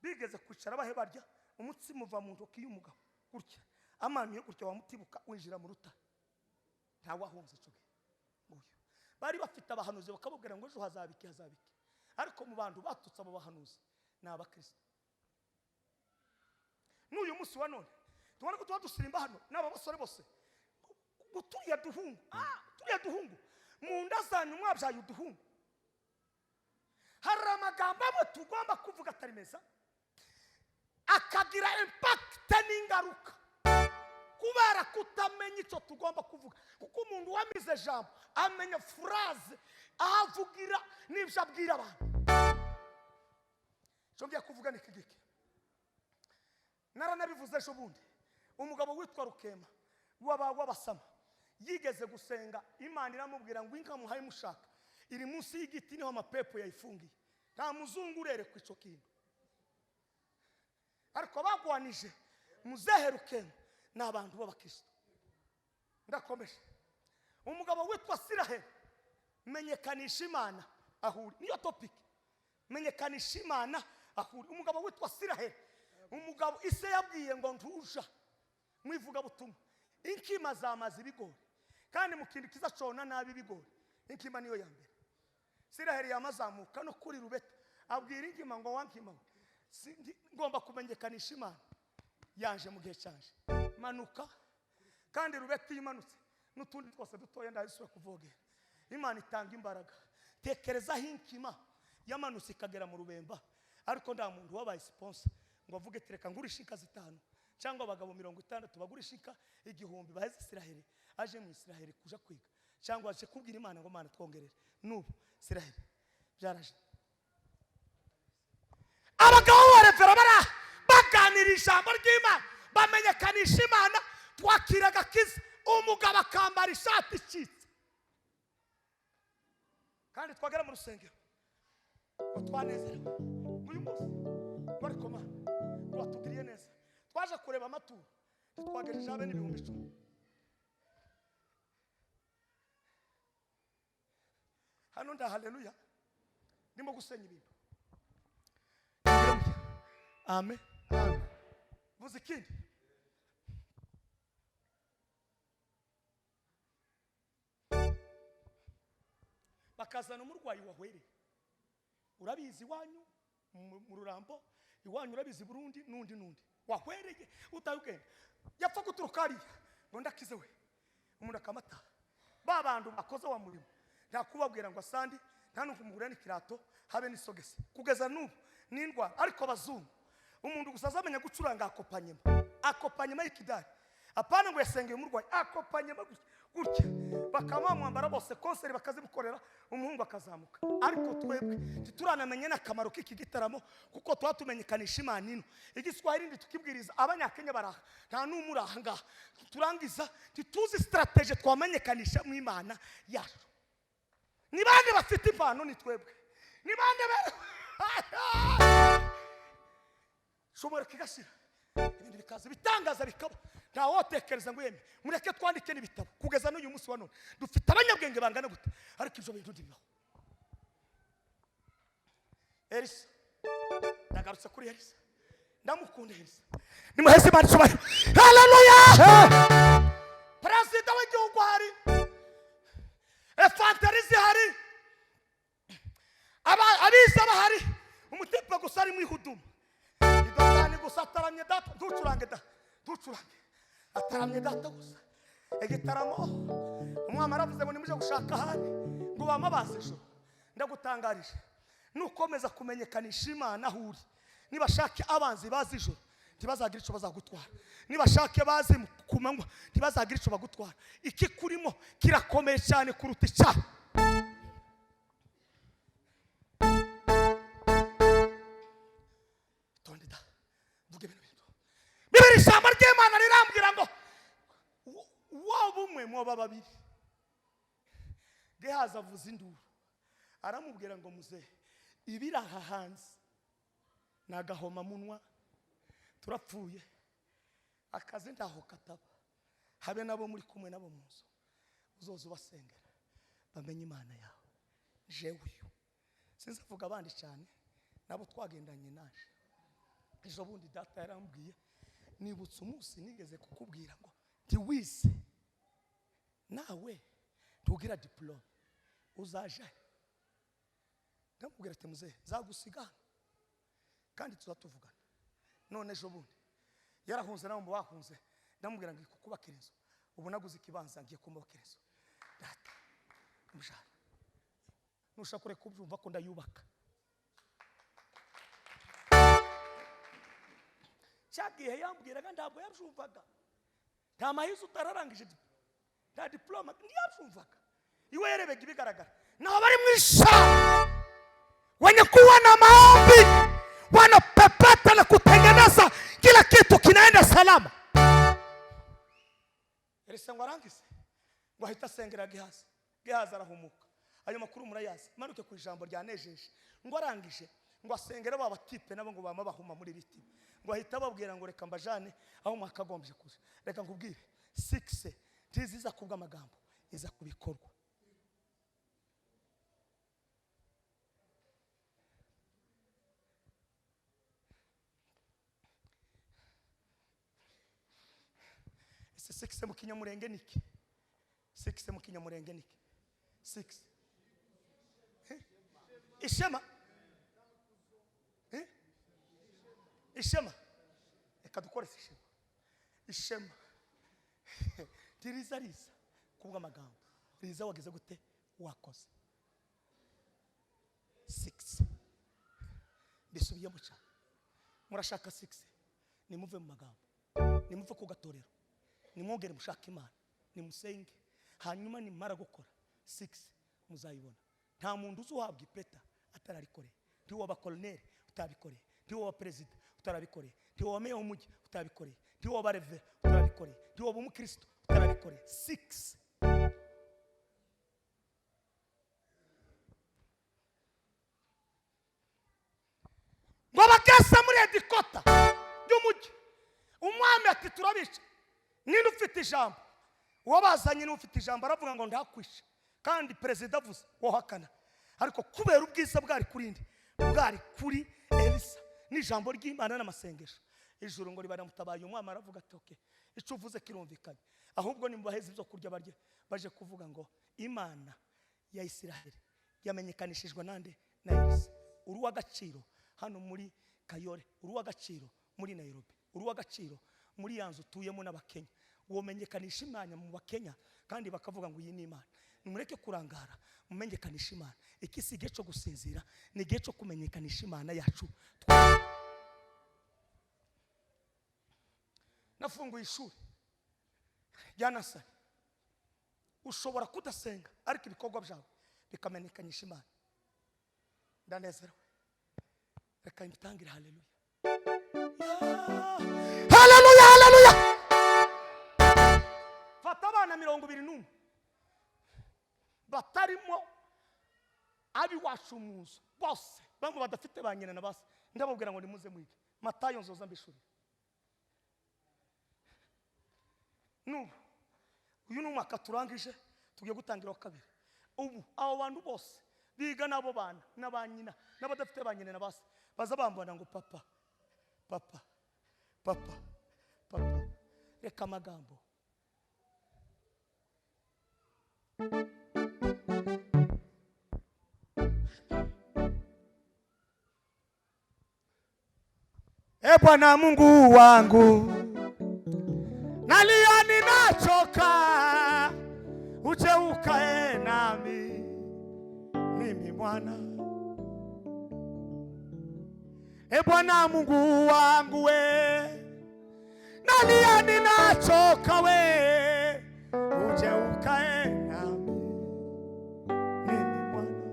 A: bigeze kwicara bahe barya umutsima uva mu ntoki y'umugabo gutya, amanuye gutya, wamutibuka winjira mu rutare, ntawahunze icyo gihe. Uyu bari bafite abahanuzi, bakababwira ngo ejo hazaba iki, hazaba iki. Ariko mu bantu batutse abo bahanuzi ni abakristo. N'uyu munsi wa none Tubona ko tuba dusirimba hano n'aba basore bose turiya duhungu, turiya duhungu mu nda zanyu mwabyaye uduhungu. Hari amagambo amwe tugomba kuvuga atari meza akagira impact n'ingaruka kubera kutamenya icyo tugomba kuvuga, kuko umuntu wamize jambo amenya phrase aho avugira n'ibyo abwira abantu. Icyo ngiye kuvuga ni iki, naranabivuze ejo bundi. Umugabo witwa Rukema w'Abasama yigeze gusenga, Imana iramubwira ngo inka muhaye mushaka iri munsi y'igiti, niho amapepo yayifungiye, nta muzungu urerekwa icyo kintu. Ariko bagwanije muzehe Rukema ni abantu b'abakristo. Ndakomeje. Umugabo witwa Siraheli, menyekanisha Imana ahuri, niyo topic, menyekanisha Imana ahuri. Umugabo witwa Siraheli, umugabo ise yabwiye ngo ntuja mwivuga butumwa, inkima zamaze ibigori, kandi mu kintu kizacona nabi ibigori inkima niyo ya mbere. Siraheli yamazamuka no kuri rubeta abwira inkima ngo wankima we, ngomba kumenyekanisha Imana yanje mu gihe cyanje, manuka. Kandi rubeta imanutse n'utundi twose dutoya ndazisubira kuvogera. Imana itanga imbaraga. Tekereza inkima yamanutse ikagera mu rubemba, ariko nta muntu wabaye sponsor ngo avuge tereka ngurisha inka 5 cyangwa abagabo 60 bagurisha inka 1000 baheze Isiraheli aje mu Isiraheli kuja kwiga, cyangwa aje kubwira Imana ngo Mana twongerere. N'ubu Isiraheli byaraje. Abagabo barevera bara baganira ijambo ry'Imana, bamenyekanisha Imana, twakira agakiza. Umugabo akambara ishati icitse, kandi twagera mu rusengero ngo twanezerewe uyu munsi, ariko Mana watugiriye neza. Twaje kureba amaturo ntitwagejeje abe n'ibihumbi 10. Hano nda haleluya, ndimo gusenya ibintu. Amen. Vuze ikindi. Bakazana umurwayi wahwereye, urabizi iwanyu mu Rurambo, iwanyu urabizi Burundi, nundi nundi wahwereye utayugenda yapfa guturuka hariya ngo ndakize we, umuntu akamata. Ba bantu bakoze wa murimo nta kubabwira ngo asandi, nta nukumugurira n'ikirato habe n'isogesi kugeza n'ubu n'indwara. Ariko abazungu umuntu gusa azamenya gucuranga akopanyema, akopanyema y'ikidari, apana ngo yasengeye umurwayi, akopanyema gutya, bakamwambara bose konseri bakazimukorera, umuhungu akazamuka. Ariko twebwe ntituranamenye n'akamaro k'iki gitaramo, kuko tuba tumenyekanisha Imana ino. Igiswahili ndi tukibwiriza Abanyakenya baraha, nta n'umwe uri aha ngaha. Turangiza ntituzi strategy twamenyekanisha mu Imana yacu. Ni bande bafite impano? Ni twebwe. Ni bande shobora kigashira ibindi bikaza bitangaza bikaba, nta wotekereza ngo yeme mureke twandike n'ibitabo. Kugeza n'uyu munsi wa none dufite abanyabwenge bangana gute, ariko ibyo bintu ntibibaho. Elisa, ndagarutse kuri Elisa, ndamukunda Elisa, nimuheze Imana icyubahiro. Haleluya! Perezida w'igihugu hari, efanteri zihari, abiza bahari, umutipe gusa ari mu ihuduma idotani gusa ataramye data, ntucurange da, ntucurange, ataramye data gusa. Igitaramo umwami aravuze ngo nimuje gushaka ahandi ngo bamabaze ejo. Ndagutangarije, nukomeza kumenyekanisha Imana aho uri, nibashake abanzi bazi ijoro ntibazagira icyo bazagutwara, nibashake bazi ku manywa ntibazagira icyo bagutwara. Iki kurimo kirakomeye cyane kuruta icyaha. Tonde da, mvuge bino bintu. Bibiri ijambo ry'Imana rirambwira ngo waba umwe mwoba babiri. Gehazi avuza induru aramubwira ngo muzehe, ibiri aha hanze ni agahomamunwa, turapfuye, akazi ntaho kataba, habe nabo muri kumwe nabo mu nzu, uzoza ubasengera bamenye Imana yawe. Jewe uyu sinzavuga abandi cyane, nabo twagendanye naje ejo bundi data yarambwiye, nibutse umunsi nigeze kukubwira ngo ntiwize nawe ntugira diplome uzaja. Ndamubwira ati muzehe nzagusiga kandi tuzatuvugana. None ejo bundi Yarahunze nawe mu bahunze. Ndamubwira ngo kukubakira inzu, ubu naguze ikibanza ngiye kumubakira inzu. Data mujana, nushaka kureka kubyumva ko ndayubaka. Cyagihe yambwiraga ntabwo yabyumvaga, nta mahizo utararangije, nta diploma, ntiyabyumvaga. Iwe yarebaga ibigaragara. Naho bari mu ishamba wenye kuwa na maombi wanapepeta na kutengeneza kila kitu kinaenda salama. Elisa ngo arangize ngo ahita asengera Gehazi. Gehazi arahumuka. Ayo makuru murayazi. Manuke ku ijambo ryanejeje. Ngo arangije ngo asengere ba batipe nabo ngo bama bahuma muri biti. Ngo ahita ababwira ngo reka mbajane aho mwakagombye kuja. Reka nkubwire 6 ntiziza kubwa amagambo, iza kubikorwa. Ese 6 mu Kinyamurenge niki? 6 mu Kinyamurenge niki? 6 ishema. Ishema. Reka dukoreshe ishema. Ishema tiriza riza kubwa amagambo, riza wageze gute wakoze. 6 mbisubiyemo cyane. Murashaka 6, nimuve mu magambo, nimuve ku gatorero, nimwongere mushaka Imana, nimusenge, hanyuma nimara gukora 6 muzayibona. Nta muntu uzuhabwa ipeta atararikoreye. Ntiwoba colonel utabikoreye, ntiwoba president utarabikoreye, ntiwoba meya w'umujyi utabikoreye, ntiwoba reve utarabikoreye, ntiwoba umukristo utarabikoreye. 6 ngo bageze muri edikota y'umujyi, umwami ati turabica, ninde ufite ijambo? Uwo bazanye niwe ufite ijambo, aravuga ngo ndakwisha. Kandi perezida avuze wohakana, ariko kubera ubwiza bwari kuri nde? Bwari kuri Elisa n'ijambo ry'Imana n'amasengesho. Ijuru ngo ribaramutabaye. Umwami aravuga ati okay, icyo uvuze kirumvikanye, ahubwo nimubaheze ibyo kurya barye. Baje kuvuga ngo Imana ya Isiraheli yamenyekanishijwe nande? Na Elisa. Uri uw'agaciro hano muri Kayore, uri uw'agaciro muri Nairobi, uri uw'agaciro muri ya nzu utuyemo n'Abakenya. Womenyekanisha Imana mu Bakenya kandi bakavuga ngo iyi ni Imana. Nimureke kurangara, mumenyekanisha Imana. Iki si igihe cyo gusinzira, ni igihe cyo kumenyekanisha Imana yacu. Nafunguye ishuri rya nasari. Ushobora kudasenga ariko ibikorwa byawe bikamenyekanisha Imana. Ndanezerewe, reka mbitangire. Haleluya, haleluya, haleluya. Fata abana 21 batarimo abiwacu mu nzu bose, bamwe badafite ba nyina na base, ndababwira ngo nimuze mwige Matayo nzoza mbishurira. Nubu uyu ni umwaka turangije, tugiye gutangira wa kabiri. Ubu abo bantu bose biga n'abo bana n'aba nyina n'abadafite ba nyina na base baza bambona ngo papa papa papa papa. Reka amagambo. E Bwana Mungu wangu, nalia ninachoka, uje ukae nami mimi mwana. E Bwana Mungu wangu we, nalia ninachoka we, uje ukae nami mimi mwana.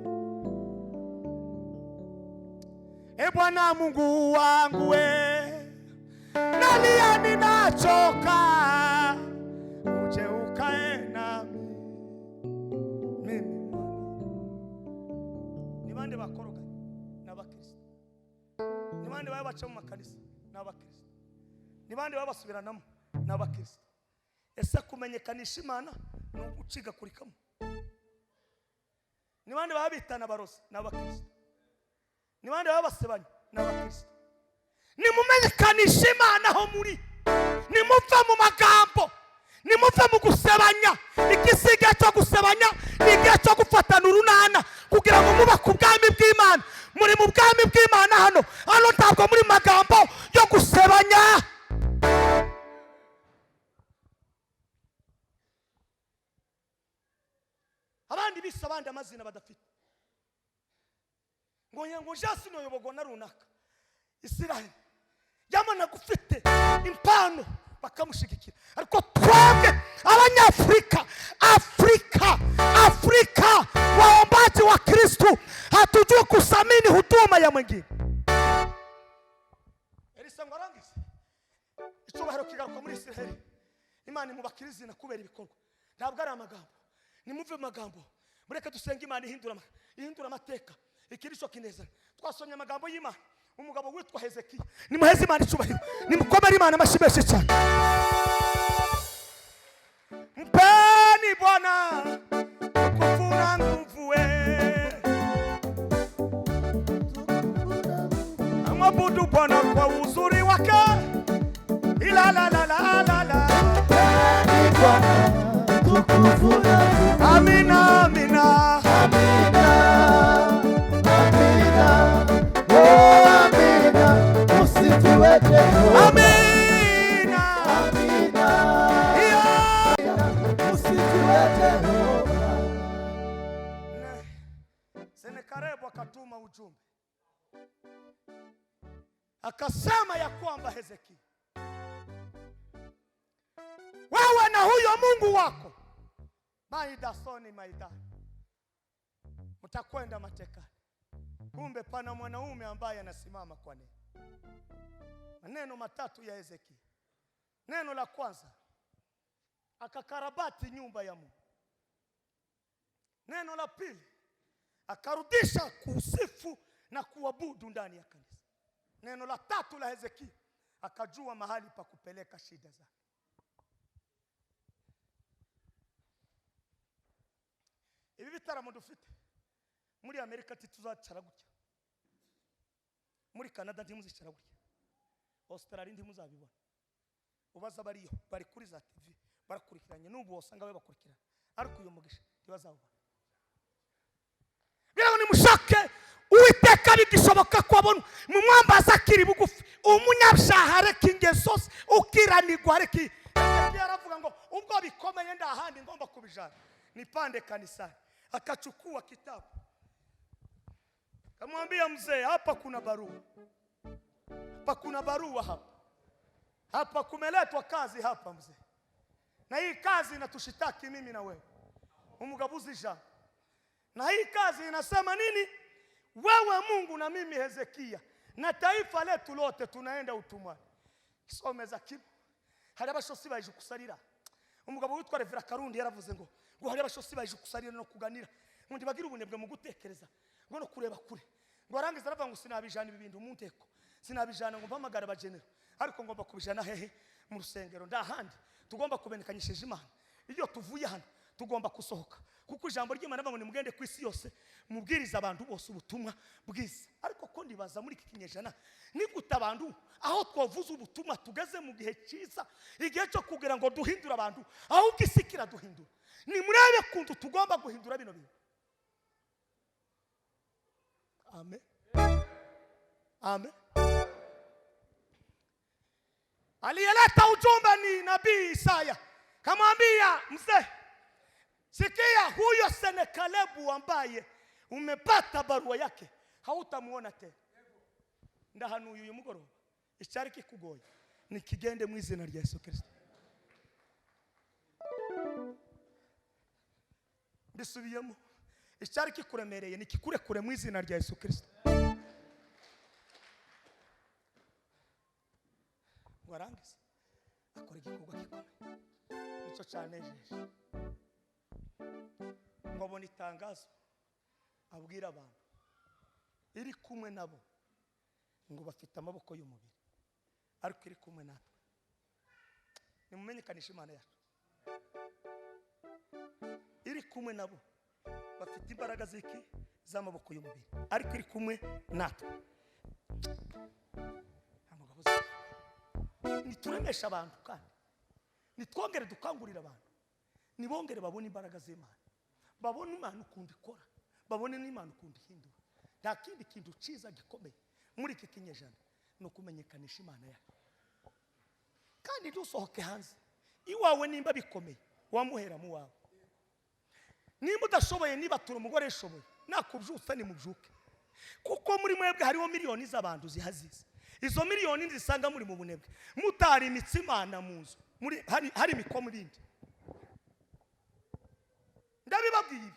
A: E Bwana Mungu wangu we, nalia ninachoka, uje ukae nami mimi mwana. Ni bande bakoroga? N'abakristo. Ni bande baba baca mu makanisa? N'abakristo. Ni bande baba basubiranamo? N'abakristo. Ese kumenyekanisha Imana ni ugucigakurikamo? Ni bande baba bitana abarozi? N'abakristo. Ni bande baba basebanya? N'abakristo. Nimumenyekanisha Imana aho muri, nimuva mu magambo, nimuva mu gusebanya. Iki si igihe cyo gusebanya, ni igihe cyo gufatana urunana kugira ngo mube ku bwami bw'Imana. Muri mu bwami bw'Imana hano, hano ntabwo muri magambo yo gusebanya. bise abandi amazina badafite ngo ngo jasi noyoborwa na runaka. Isiraheli yabonaga ufite impano bakamushigikira, ariko twebwe Abanyafurika, Afrika, Afrika waombaji wa Kristu hatujui kusamini huduma ya mwingine. Elisa ngo arangize, icyubahiro kigaruka muri Isiraheli. Imana imubakira izina kubera ibikorwa, ntabwo ari amagambo. Nimuve mu magambo, mureke dusenge Imana ihindura amateka. Ikirisho kineza twasomye amagambo y'Imana, umugabo witwa Hezekiya. Nimuheze Imana icyubahiro, nimukomere Imana amashyi menshi cyane. Mpeni Bwana utukufu na nguvu, we amwabudu Bwana kwa uzuri wake, ila la la la la la. Amina, amina.
C: Amina, amina, oh amina, usifiwe Jehova.
A: Amina.
C: Amina,
A: Yeah.
C: usifiwe Jehova.
A: Senakeribu akatuma ujumbe akasema ya kwamba Hezekia, wewe na huyo Mungu wako maidasoni maidani mtakwenda matekani. Kumbe pana mwanaume ambaye anasimama kwa neno. Maneno matatu ya Hezekia. Neno la kwanza, akakarabati nyumba ya Mungu. Neno la pili, akarudisha kusifu na kuabudu ndani ya kanisa. Neno la tatu la Hezekia, akajua mahali pa kupeleka shida zake. Ibi bitaramo dufite muri Amerika ntituzacara gutya, muri Canada ntimuzicara gutya, Australia ntimuzabibona. Ubaza bariyo bari kuri za TV barakurikiranye, n'ubu wasanga babakurikirana, ariko uyu mugisha ntibazawubona. Biraho nimushake Uwiteka bigishoboka ko abona, mumwambaza akiri bugufi, umunyabyaha areka ingeso ze, ukiranirwa areka. Hezekiya aravuga ngo ubwo bikomeye nda handi ngomba kubijana nipande kanisani. Akachukua kitabu kamwambia mzee, hapa kuna barua, hapa kuna barua, hapa hapa kumeletwa kazi hapa mzee, na hii kazi inatushitaki mimi na wewe. Umugabo uzi ijambo, na hii kazi inasema nini? Wewe Mungu na mimi Hezekia na taifa letu lote tunaenda utumwani. Kisomeza kimwe, hari abashosi baje kusarira. Umugabo witwa Revera Karundi yaravuze ngo hari abashosi baje kusarira no kuganira, ngo ntibagira ubunebwe mu gutekereza ngo no kureba kure. Ngo arangiza aravuga ngo sinabijana ibi bintu mu nteko, sinabijana ngo mpamagare abagenero, ariko ngomba kubijana hehe? Mu rusengero. Ndahandi tugomba kubenekanyishije Imana. Iyo tuvuye hano tugomba gusohoka, kuko ijambo ry'Imana rivuga ngo nimugende ku isi yose mubwirize abantu bose ubutumwa bwiza. Ariko ko ndibaza muri iki kinyejana ni gute abantu aho twavuze ubutumwa tugeze mu gihe cyiza, igihe cyo kugira ngo duhindure abantu, ahubwo isi kiraduhindura. Nimurebe kuntu tugomba guhindura bino bintu. Amen, amen. Aliyeleta ujumbe ni nabii Isaya, kamwambia mzee, sikia, huyo Senakeribu ambaye umepata barua yake hautamuona tena. Ndahanuye uyu mugoroba, icyari kikugoye nikigende mu izina rya Yesu Kristo. Mbisubiyemo, icyari kikuremereye nikikurekure mu izina rya Yesu Kristo. Ngo arangize akora igikorwa gikomeye, nicyo cyanejeje. Ngo abone itangazo abwira abantu iri kumwe nabo, ngo bafite amaboko y'umubiri ariko iri kumwe natwe. Nimumenyekanishe Imana yacu iri kumwe nabo, bafite imbaraga ziki z'amaboko y'umubiri ariko iri kumwe natwe. Nituremesha abantu kandi nitwongere dukangurira abantu, nibongere babone imbaraga z'Imana, babone Imana ukuntu ikora, babone n'Imana ukuntu ihindura. Nta kindi kintu cyiza gikomeye muri iki kinyejana ni ukumenyekanisha Imana yacu. Kandi ntusohoke hanze iwawe, nimba bikomeye wamuhera mu wawe. Nimba udashoboye nibatura umugore ishoboye nakubyutsa nimubyuke, kuko muri mwebwe hariho miliyoni z'abantu zihazize. Izo miliyoni zisanga muri mu bunebwe, mutari imitsi Imana mu nzu, muri hari imikomo ibindi. Ndabibabwiye ibi,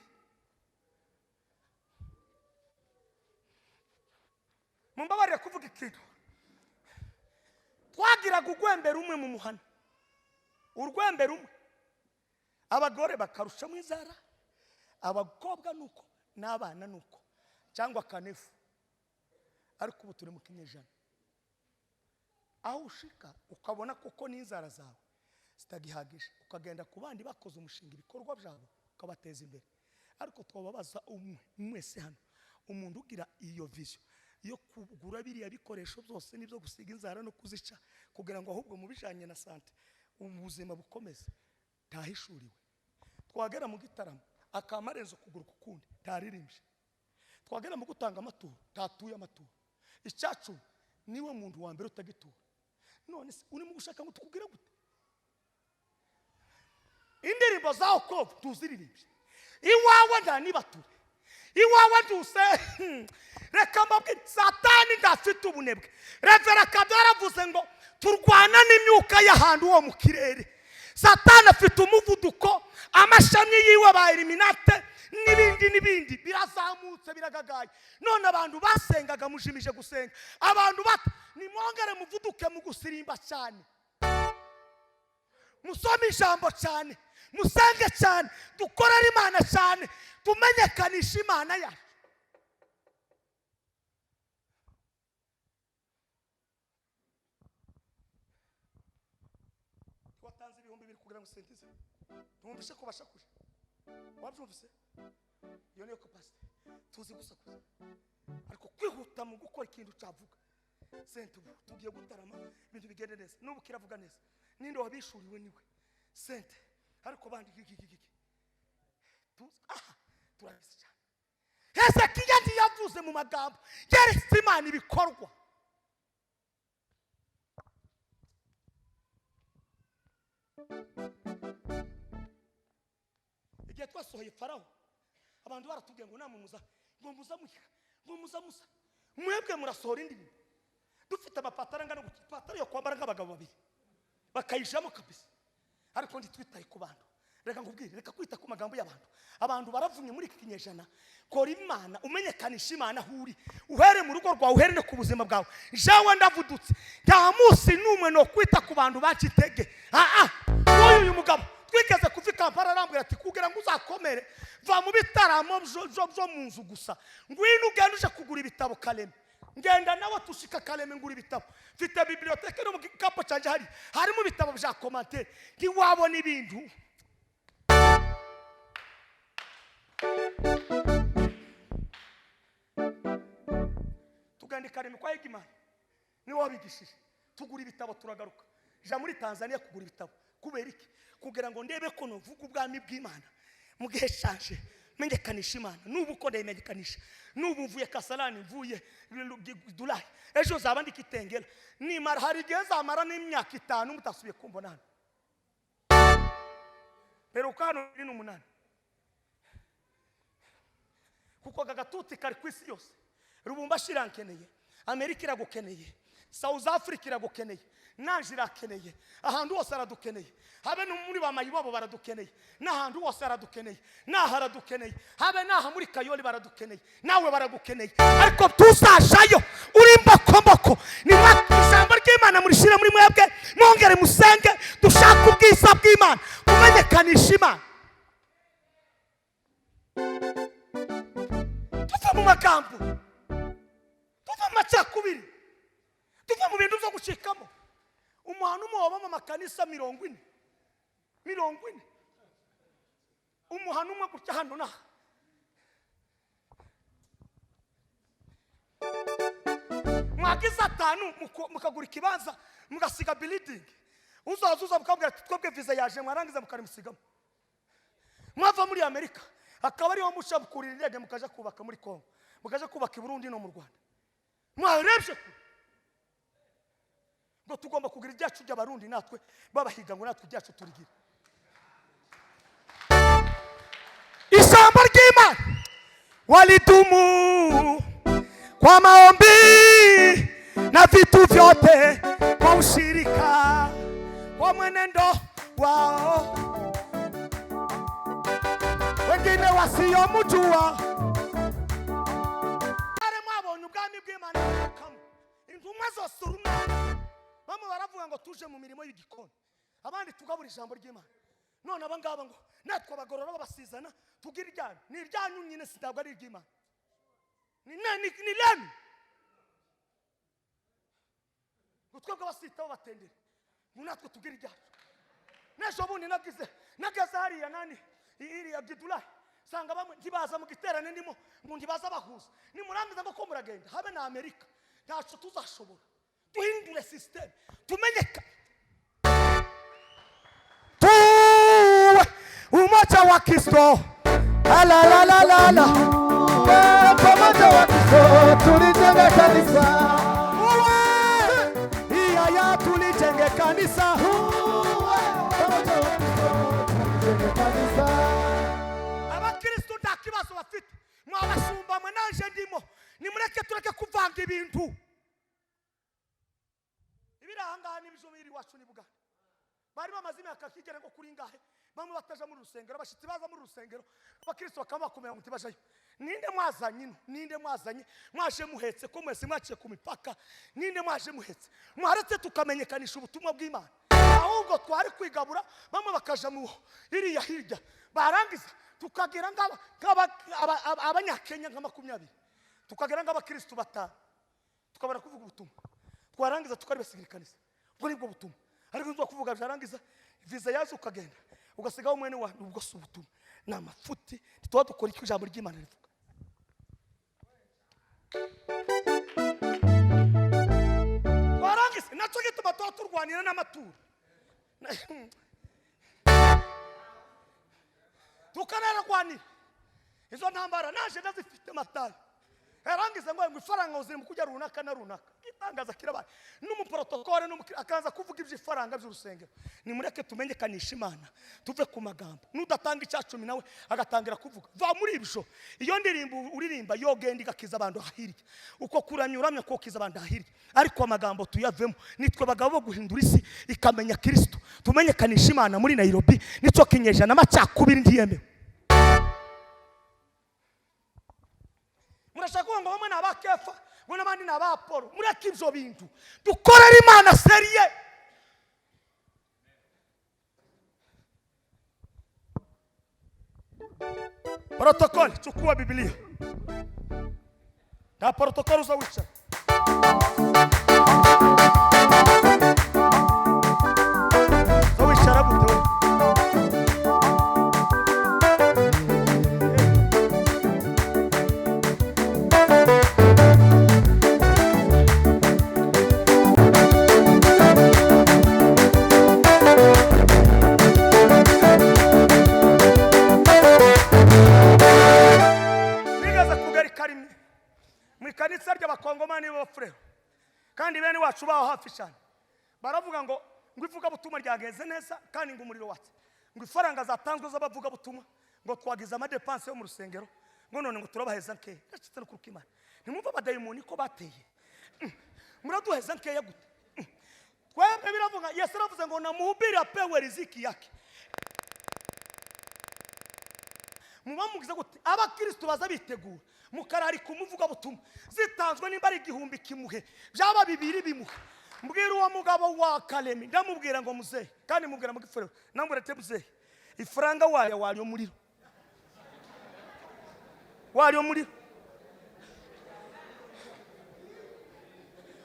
A: mumbabarire kuvuga ikintu. Twagiraga urwembe rumwe mu muhana, urwembe rumwe, abagore bakarushamo inzara, abakobwa nuko n'abana nuko, cyangwa kanefu. Ariko ubu turi mu kinyejana aho ushika ukabona kuko n'inzara zawe zitagihagije, ukagenda ku bandi bakoze umushinga ibikorwa byabo ukabateza imbere. Ariko twababaza umwe mwese hano, umuntu ugira iyo vision yo kugura biriya bikoresho byose n'ibyo gusiga inzara no kuzica kugira ngo ahubwo mu bijanye na sante ubuzima bukomeze, ntahishuriwe. Twagera mu gitaramo akamarenzo kuguru kukundi taririmbye, twagera mu gutanga amaturo tatuye amaturo. Icyacu niwe muntu wa mbere utagitura. None se urimo gushaka ngo tukubwire gute? Indirimbo zawo ko tuziririmbye, iwawe nta nibature, iwawe nduse. Reka mbabwire, Satani ndafite ubunebwe. Revera Kado yaravuze ngo turwana n'imyuka y'ahantu ho mu kirere. Satani afite umuvuduko, amashami yiwe ba eliminate n'ibindi n'ibindi birazamutse biragagaye. None abantu basengaga mujimije gusenga, abantu bata nimwongere muvuduke mu gusirimba cyane, musome ijambo cyane, musenge cyane, dukorere Imana cyane, tumenyekanishe Imana yacu. Watanze 2000 kugira ngo sentize tumvishe ko bashakuje, wabyumvise? Iyo niyo capacity tuzi gusakuza, ariko kwihuta mu gukora ikintu cyavuga sente. Ubu tugiye gutarama ibintu bigende neza, n'ubu kiravuga neza, ninde wabishuriwe niwe sente. Ariko bandi gigigigi tuzi aha turabizi cyane. Hezekiya ntiyavuze mu magambo, yeretse Imana ibikorwa. Igihe twasohoye Farawo, abantu baratubwiye ngo namwe muza, ngo muza muya, ngo muza musa, mwebwe murasohora indirimbo. Dufite amapataro angana gutya, ipataro yo kwambara nk'abagabo babiri bakayijamo kabisa. Ariko ntitwitaye ku bantu. Reka nkubwire, reka kwita ku magambo y'abantu. Abantu baravumye muri iki kinyejana. Kora Imana, umenyekanisha Imana aho uri, uhere mu rugo rwawe, uhere no ku buzima bwawe. Jewe ndavudutse, nta munsi n'umwe no kwita ku bantu bacitege. Uyu mugabo twigeze kuva i Kampala arambwira ati kugira ngo uzakomere va mu bitaramo byo mu nzu gusa, ngwino ugende uje kugura ibitabo Kareme. Ngenda nawe tushika Kareme ngura ibitabo, mfite biblioteke no mu gikapo cyanjye hari harimo ibitabo bya commentaire, ntiwabona ibintu. Tugenda Kareme kwa Hegimana niwe wabigishije, tugura ibitabo turagaruka. Ja muri Tanzania kugura ibitabo kubera iki? Kugira ngo ndebe ko novuga ubwami bw'Imana mu gihe canje, menyekanisha Imana. Nubu ko ndayimenyekanisha, nubu mvuye Kasarani, mvuye Dubai, ejo zaba ndi Kitengela, nimara hari igihe zamara n'imyaka 5 mutasubiye kumbona hano. Peruka hano 28, kuko agatuti kari ku isi yose. Rubumbashi irankeneye, Amerika iragukeneye, South Africa iragukeneye, naje irakeneye, ahantu hose aradukeneye, habe no muri bamayibobo baradukeneye, n'ahantu hose aradukeneye, n'aha aradukeneye, habe n'aha muri Kayoli baradukeneye, nawe baragukeneye. Ariko tuzajayo uri mbokomboko. Ni ijambo ry'Imana murishire muri mwebwe, mwongere musenge, dushake ubwiza bw'Imana, tumenyekanishe Imana. Tuva mu magambo, tuva mu macakubiri, tuva mu bintu byo gucikamo. Umuhano umwe wabamo amakanisa 40, 40, umuhano umwe gutya hano naha. Mwagize 5 mukagura ikibanza mugasiga building, uzaza mukabwira ati twebwe visa yaje, mwarangiza mukarimusigamo. Mwava muri Amerika akaba ariho muca mukurira indege mukaja kubaka muri Congo, mukaja kubaka i Burundi no mu Rwanda. Mwarebye kure ngo tugomba kugira ibyacu by'abarundi, natwe babahiga ngo natwe ibyacu turigira. bw'Imana walidumu kwa maombi na vitu vyote kwa ushirika kwa mwenendo wao, wengine wasiyomjua. Bare mwabonye ubwami bw'Imana bukamo intumwa zose urunana, bamwe baravuga ngo tuje mu mirimo y'igikoni, abandi tugabura ijambo ry'Imana. None aba ngaba ngo natwe abagorora babasizana tugira iryanyu, ni iryanyu nyine, si ntabwo ari iry'Imana, ni lemi ngo twebwe abasitaho batendere ngo natwe tugire iryacu. N'ejo bundi nagize nageze hariya nani iriya Gidulayi, sanga bamwe ntibaza mu giterane ndimo, ngo ntibaza bahuza. Nimurangiza ngo ko muragenda habe na Amerika, ntaco tuzashobora. Duhindure system tumenyeka, tuwe umoja wa Kristo. La la la la la.
C: Pamoja wa Kristo tulijenge kanisa.
A: Uwe iya tulijenge kanisa.
C: Pamoja wa Kristo tulijenge kanisa.
A: Abakristo nta kibazo bafite, mwabashumba mwe naje ndimo, nimureke tureke kuvanga ibintu. Ibiri aha ngaha n'ibyo biri iwacu ni Buganda. Bari bamaze imyaka kigera ngo kuri ngahe, bamwe bataja muri rusengero, abashitsi baza muri rusengero, abakristo bakaba bakomera ngo ntibajayo. Ninde mwazanye ino? Ninde mwazanye? Mwaje muhetse ko mwese mwaciye ku mipaka. Ninde mwaje muhetse? Mwaretse tukamenyekanisha ubutumwa bw'Imana. Ahubwo twari kwigabura, bamwe bakaja mu iriya hirya, barangiza tukagira Abanyakenya nka 20, tukagira ng'abakristo 5, tukabara kuvuga ubutumwa, twarangiza tukaribasigira ikanisa. Ubwo nibwo butumwa. Ariko nzwa kuvuga byarangiza visa yaje ukagenda ugasigaho mwene wanyu, ubwo si ubutumwa, ni amafuti. Tuba dukora icyo ijambo ry'Imana rivuga. Twarangiza nacyo gituma tuba turwanira n'amaturo, tukanarwanira izo ntambara. Naje ndazifite Matayo yarangiza ngo ifaranga uziri mu kujya runaka na runaka, itangaza kirabaye n'umuprotokole akaza kuvuga iby'ifaranga by'urusengero. Nimureke tumenyekanisha Imana, tuve ku magambo. Nudatanga icya 10 nawe agatangira kuvuga, va muri ibyo. Iyo ndirimbo uririmba yogenda igakiza abantu ahirya, uko kuramya uramya kokiza abantu ahirya, ariko amagambo tuyavemo. Nitwe bagabo bo guhindura isi ikamenya Kristo. Tumenyekanisha Imana muri Nairobi, nicyo kinyejana amacakubiri ntiyemewe. Murashaka kuvuga ngo bamwe ni abakefa ngo n'abandi ni abapolo. Mureke ibyo bintu, dukorere Imana seriye. Protokoli, chukua Biblia na protokoli uza wicara. Uza wicara gute we? Nigeze kugarika rimwe mu ikanisa ry'abakongomani b'abafurero, kandi bene wacu baho hafi cyane, baravuga ngo ivugabutumwa ryagenze neza kandi ngo umuriro watse, ngo ifaranga zatanzwe z'abavugabutumwa ngo twagize amadepanse yo mu rusengero, ngo none ngo turabaheza nkeya. Ndacitse no kuruka Imana. Ntimwumva abadayimoni ko bateye? Muraduheza nkeya gute? Twebwe biravuga, Yesu aravuze ngo namuhubiri apewe riziki yake. Muba mugize gute? Abakristo baza bitegura mukararika umuvugabutumwa, zitanzwe nimba ari 1000 kimuhe, byaba 2 bimuhe. Mbwira uwo mugabo wa Kalemi, ndamubwira ngo muzehe, kandi mubwira mu gifurero, namubwira ati muzehe, ifaranga waya wari umuriro, wari umuriro,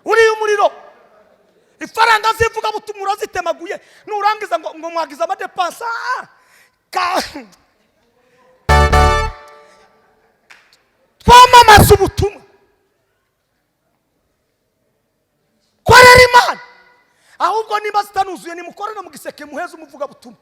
A: uri umuriro. Ifaranga zivugabutumwa urazitemaguye, nurangiza ngo mwagize amadepansa. Twamamaza ubutumwa, korera Imana. Ahubwo niba zitanuzuye nimukorere mu giseke muheze umuvugabutumwa.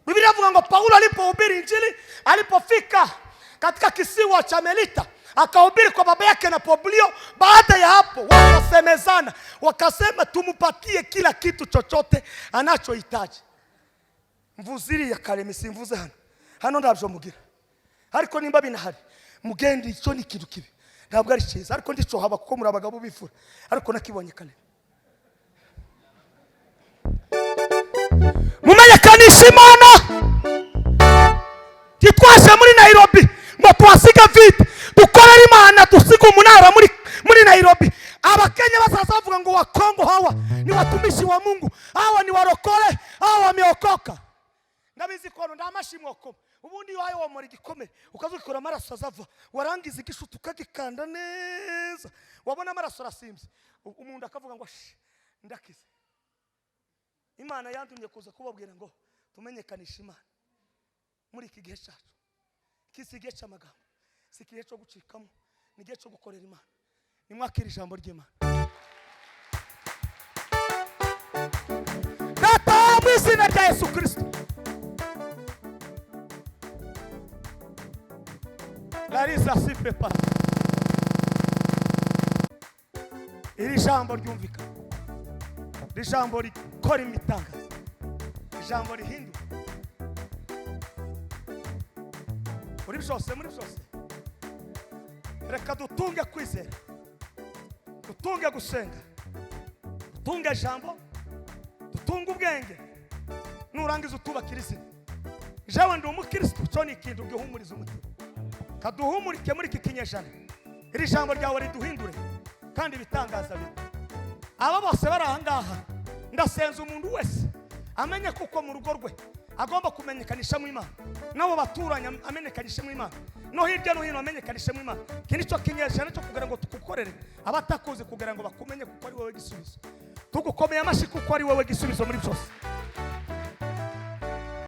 A: Biblia inavuga ngo Paulo alipohubiri Injili, alipofika katika kisiwa cha Melita, akahubiri kwa baba yake na Publio. Baada ya hapo wakasemezana, wakasema tumupatie kila kitu chochote anachohitaji. Mvuziri ya Kalemi, simvuze hano, hano ndabyo mugira. Ariko nimba binahari, mugende. Icyo ni ikintu kibi, ntabwo ari cyiza. Ariko ndicohaba kuko muri abagabo bifura, ariko nakibonye kane. Mumenyekanisha Imana. Ntitwaje muri Nairobi ngo tuhasiga vide. Dukorere Imana, dusiga umunara muri Nairobi. Abakenya bazaza bavuga ngo: "Wakongo hawa ni watumishi wa Mungu, hawa ni warokore, hawa wameokoka." Ndabizi kono ndamashimwoko. Ubundi iwawe womora igikomere, ukaza ukikora, amaraso azava, warangiza igishuti ukagikanda neza, wabona amaraso arasimbye, umuntu akavuga ngo: "Shi, ndakize." Imana yandumye kuza kubabwira ngo tumenyekanishe Imana muri iki gihe cyacu. Iki si igihe cy'amagambo, si igihe cyo gucikamo, ni igihe cyo gukorera Imana. Nimwakire ijambo ry'Imana. Data, mu izina rya Yesu Kirisito, larisa sipepa, iri jambo ryumvikana, iri jambo rikora imitangazo, ijambo rihindura muri byose, muri byose. Reka dutunge kwizera, dutunge gusenga, dutunge ijambo, dutunge ubwenge. Nurangiza utubakira izina. Jewe ndi umukristo, cyo ni ikintu gihumuriza umutima. Kaduhumurike muri iki kinyejana. Iri jambo ryawe riduhindure kandi ibitangaza bibe. Aba bose bari aha ngaha, ndasenza umuntu wese amenye kuko mu rugo rwe agomba kumenyekanishamo Imana, n'abo baturanye amenyekanishemo Imana, no hirya no hino amenyekanishemo Imana. Iki ni cyo kinyejana cyo kugira ngo tugukorere, abatakuzi kugira ngo bakumenye, kuko ari wowe gisubizo. Tugukomeye amashyi kuko ari wowe gisubizo muri byose.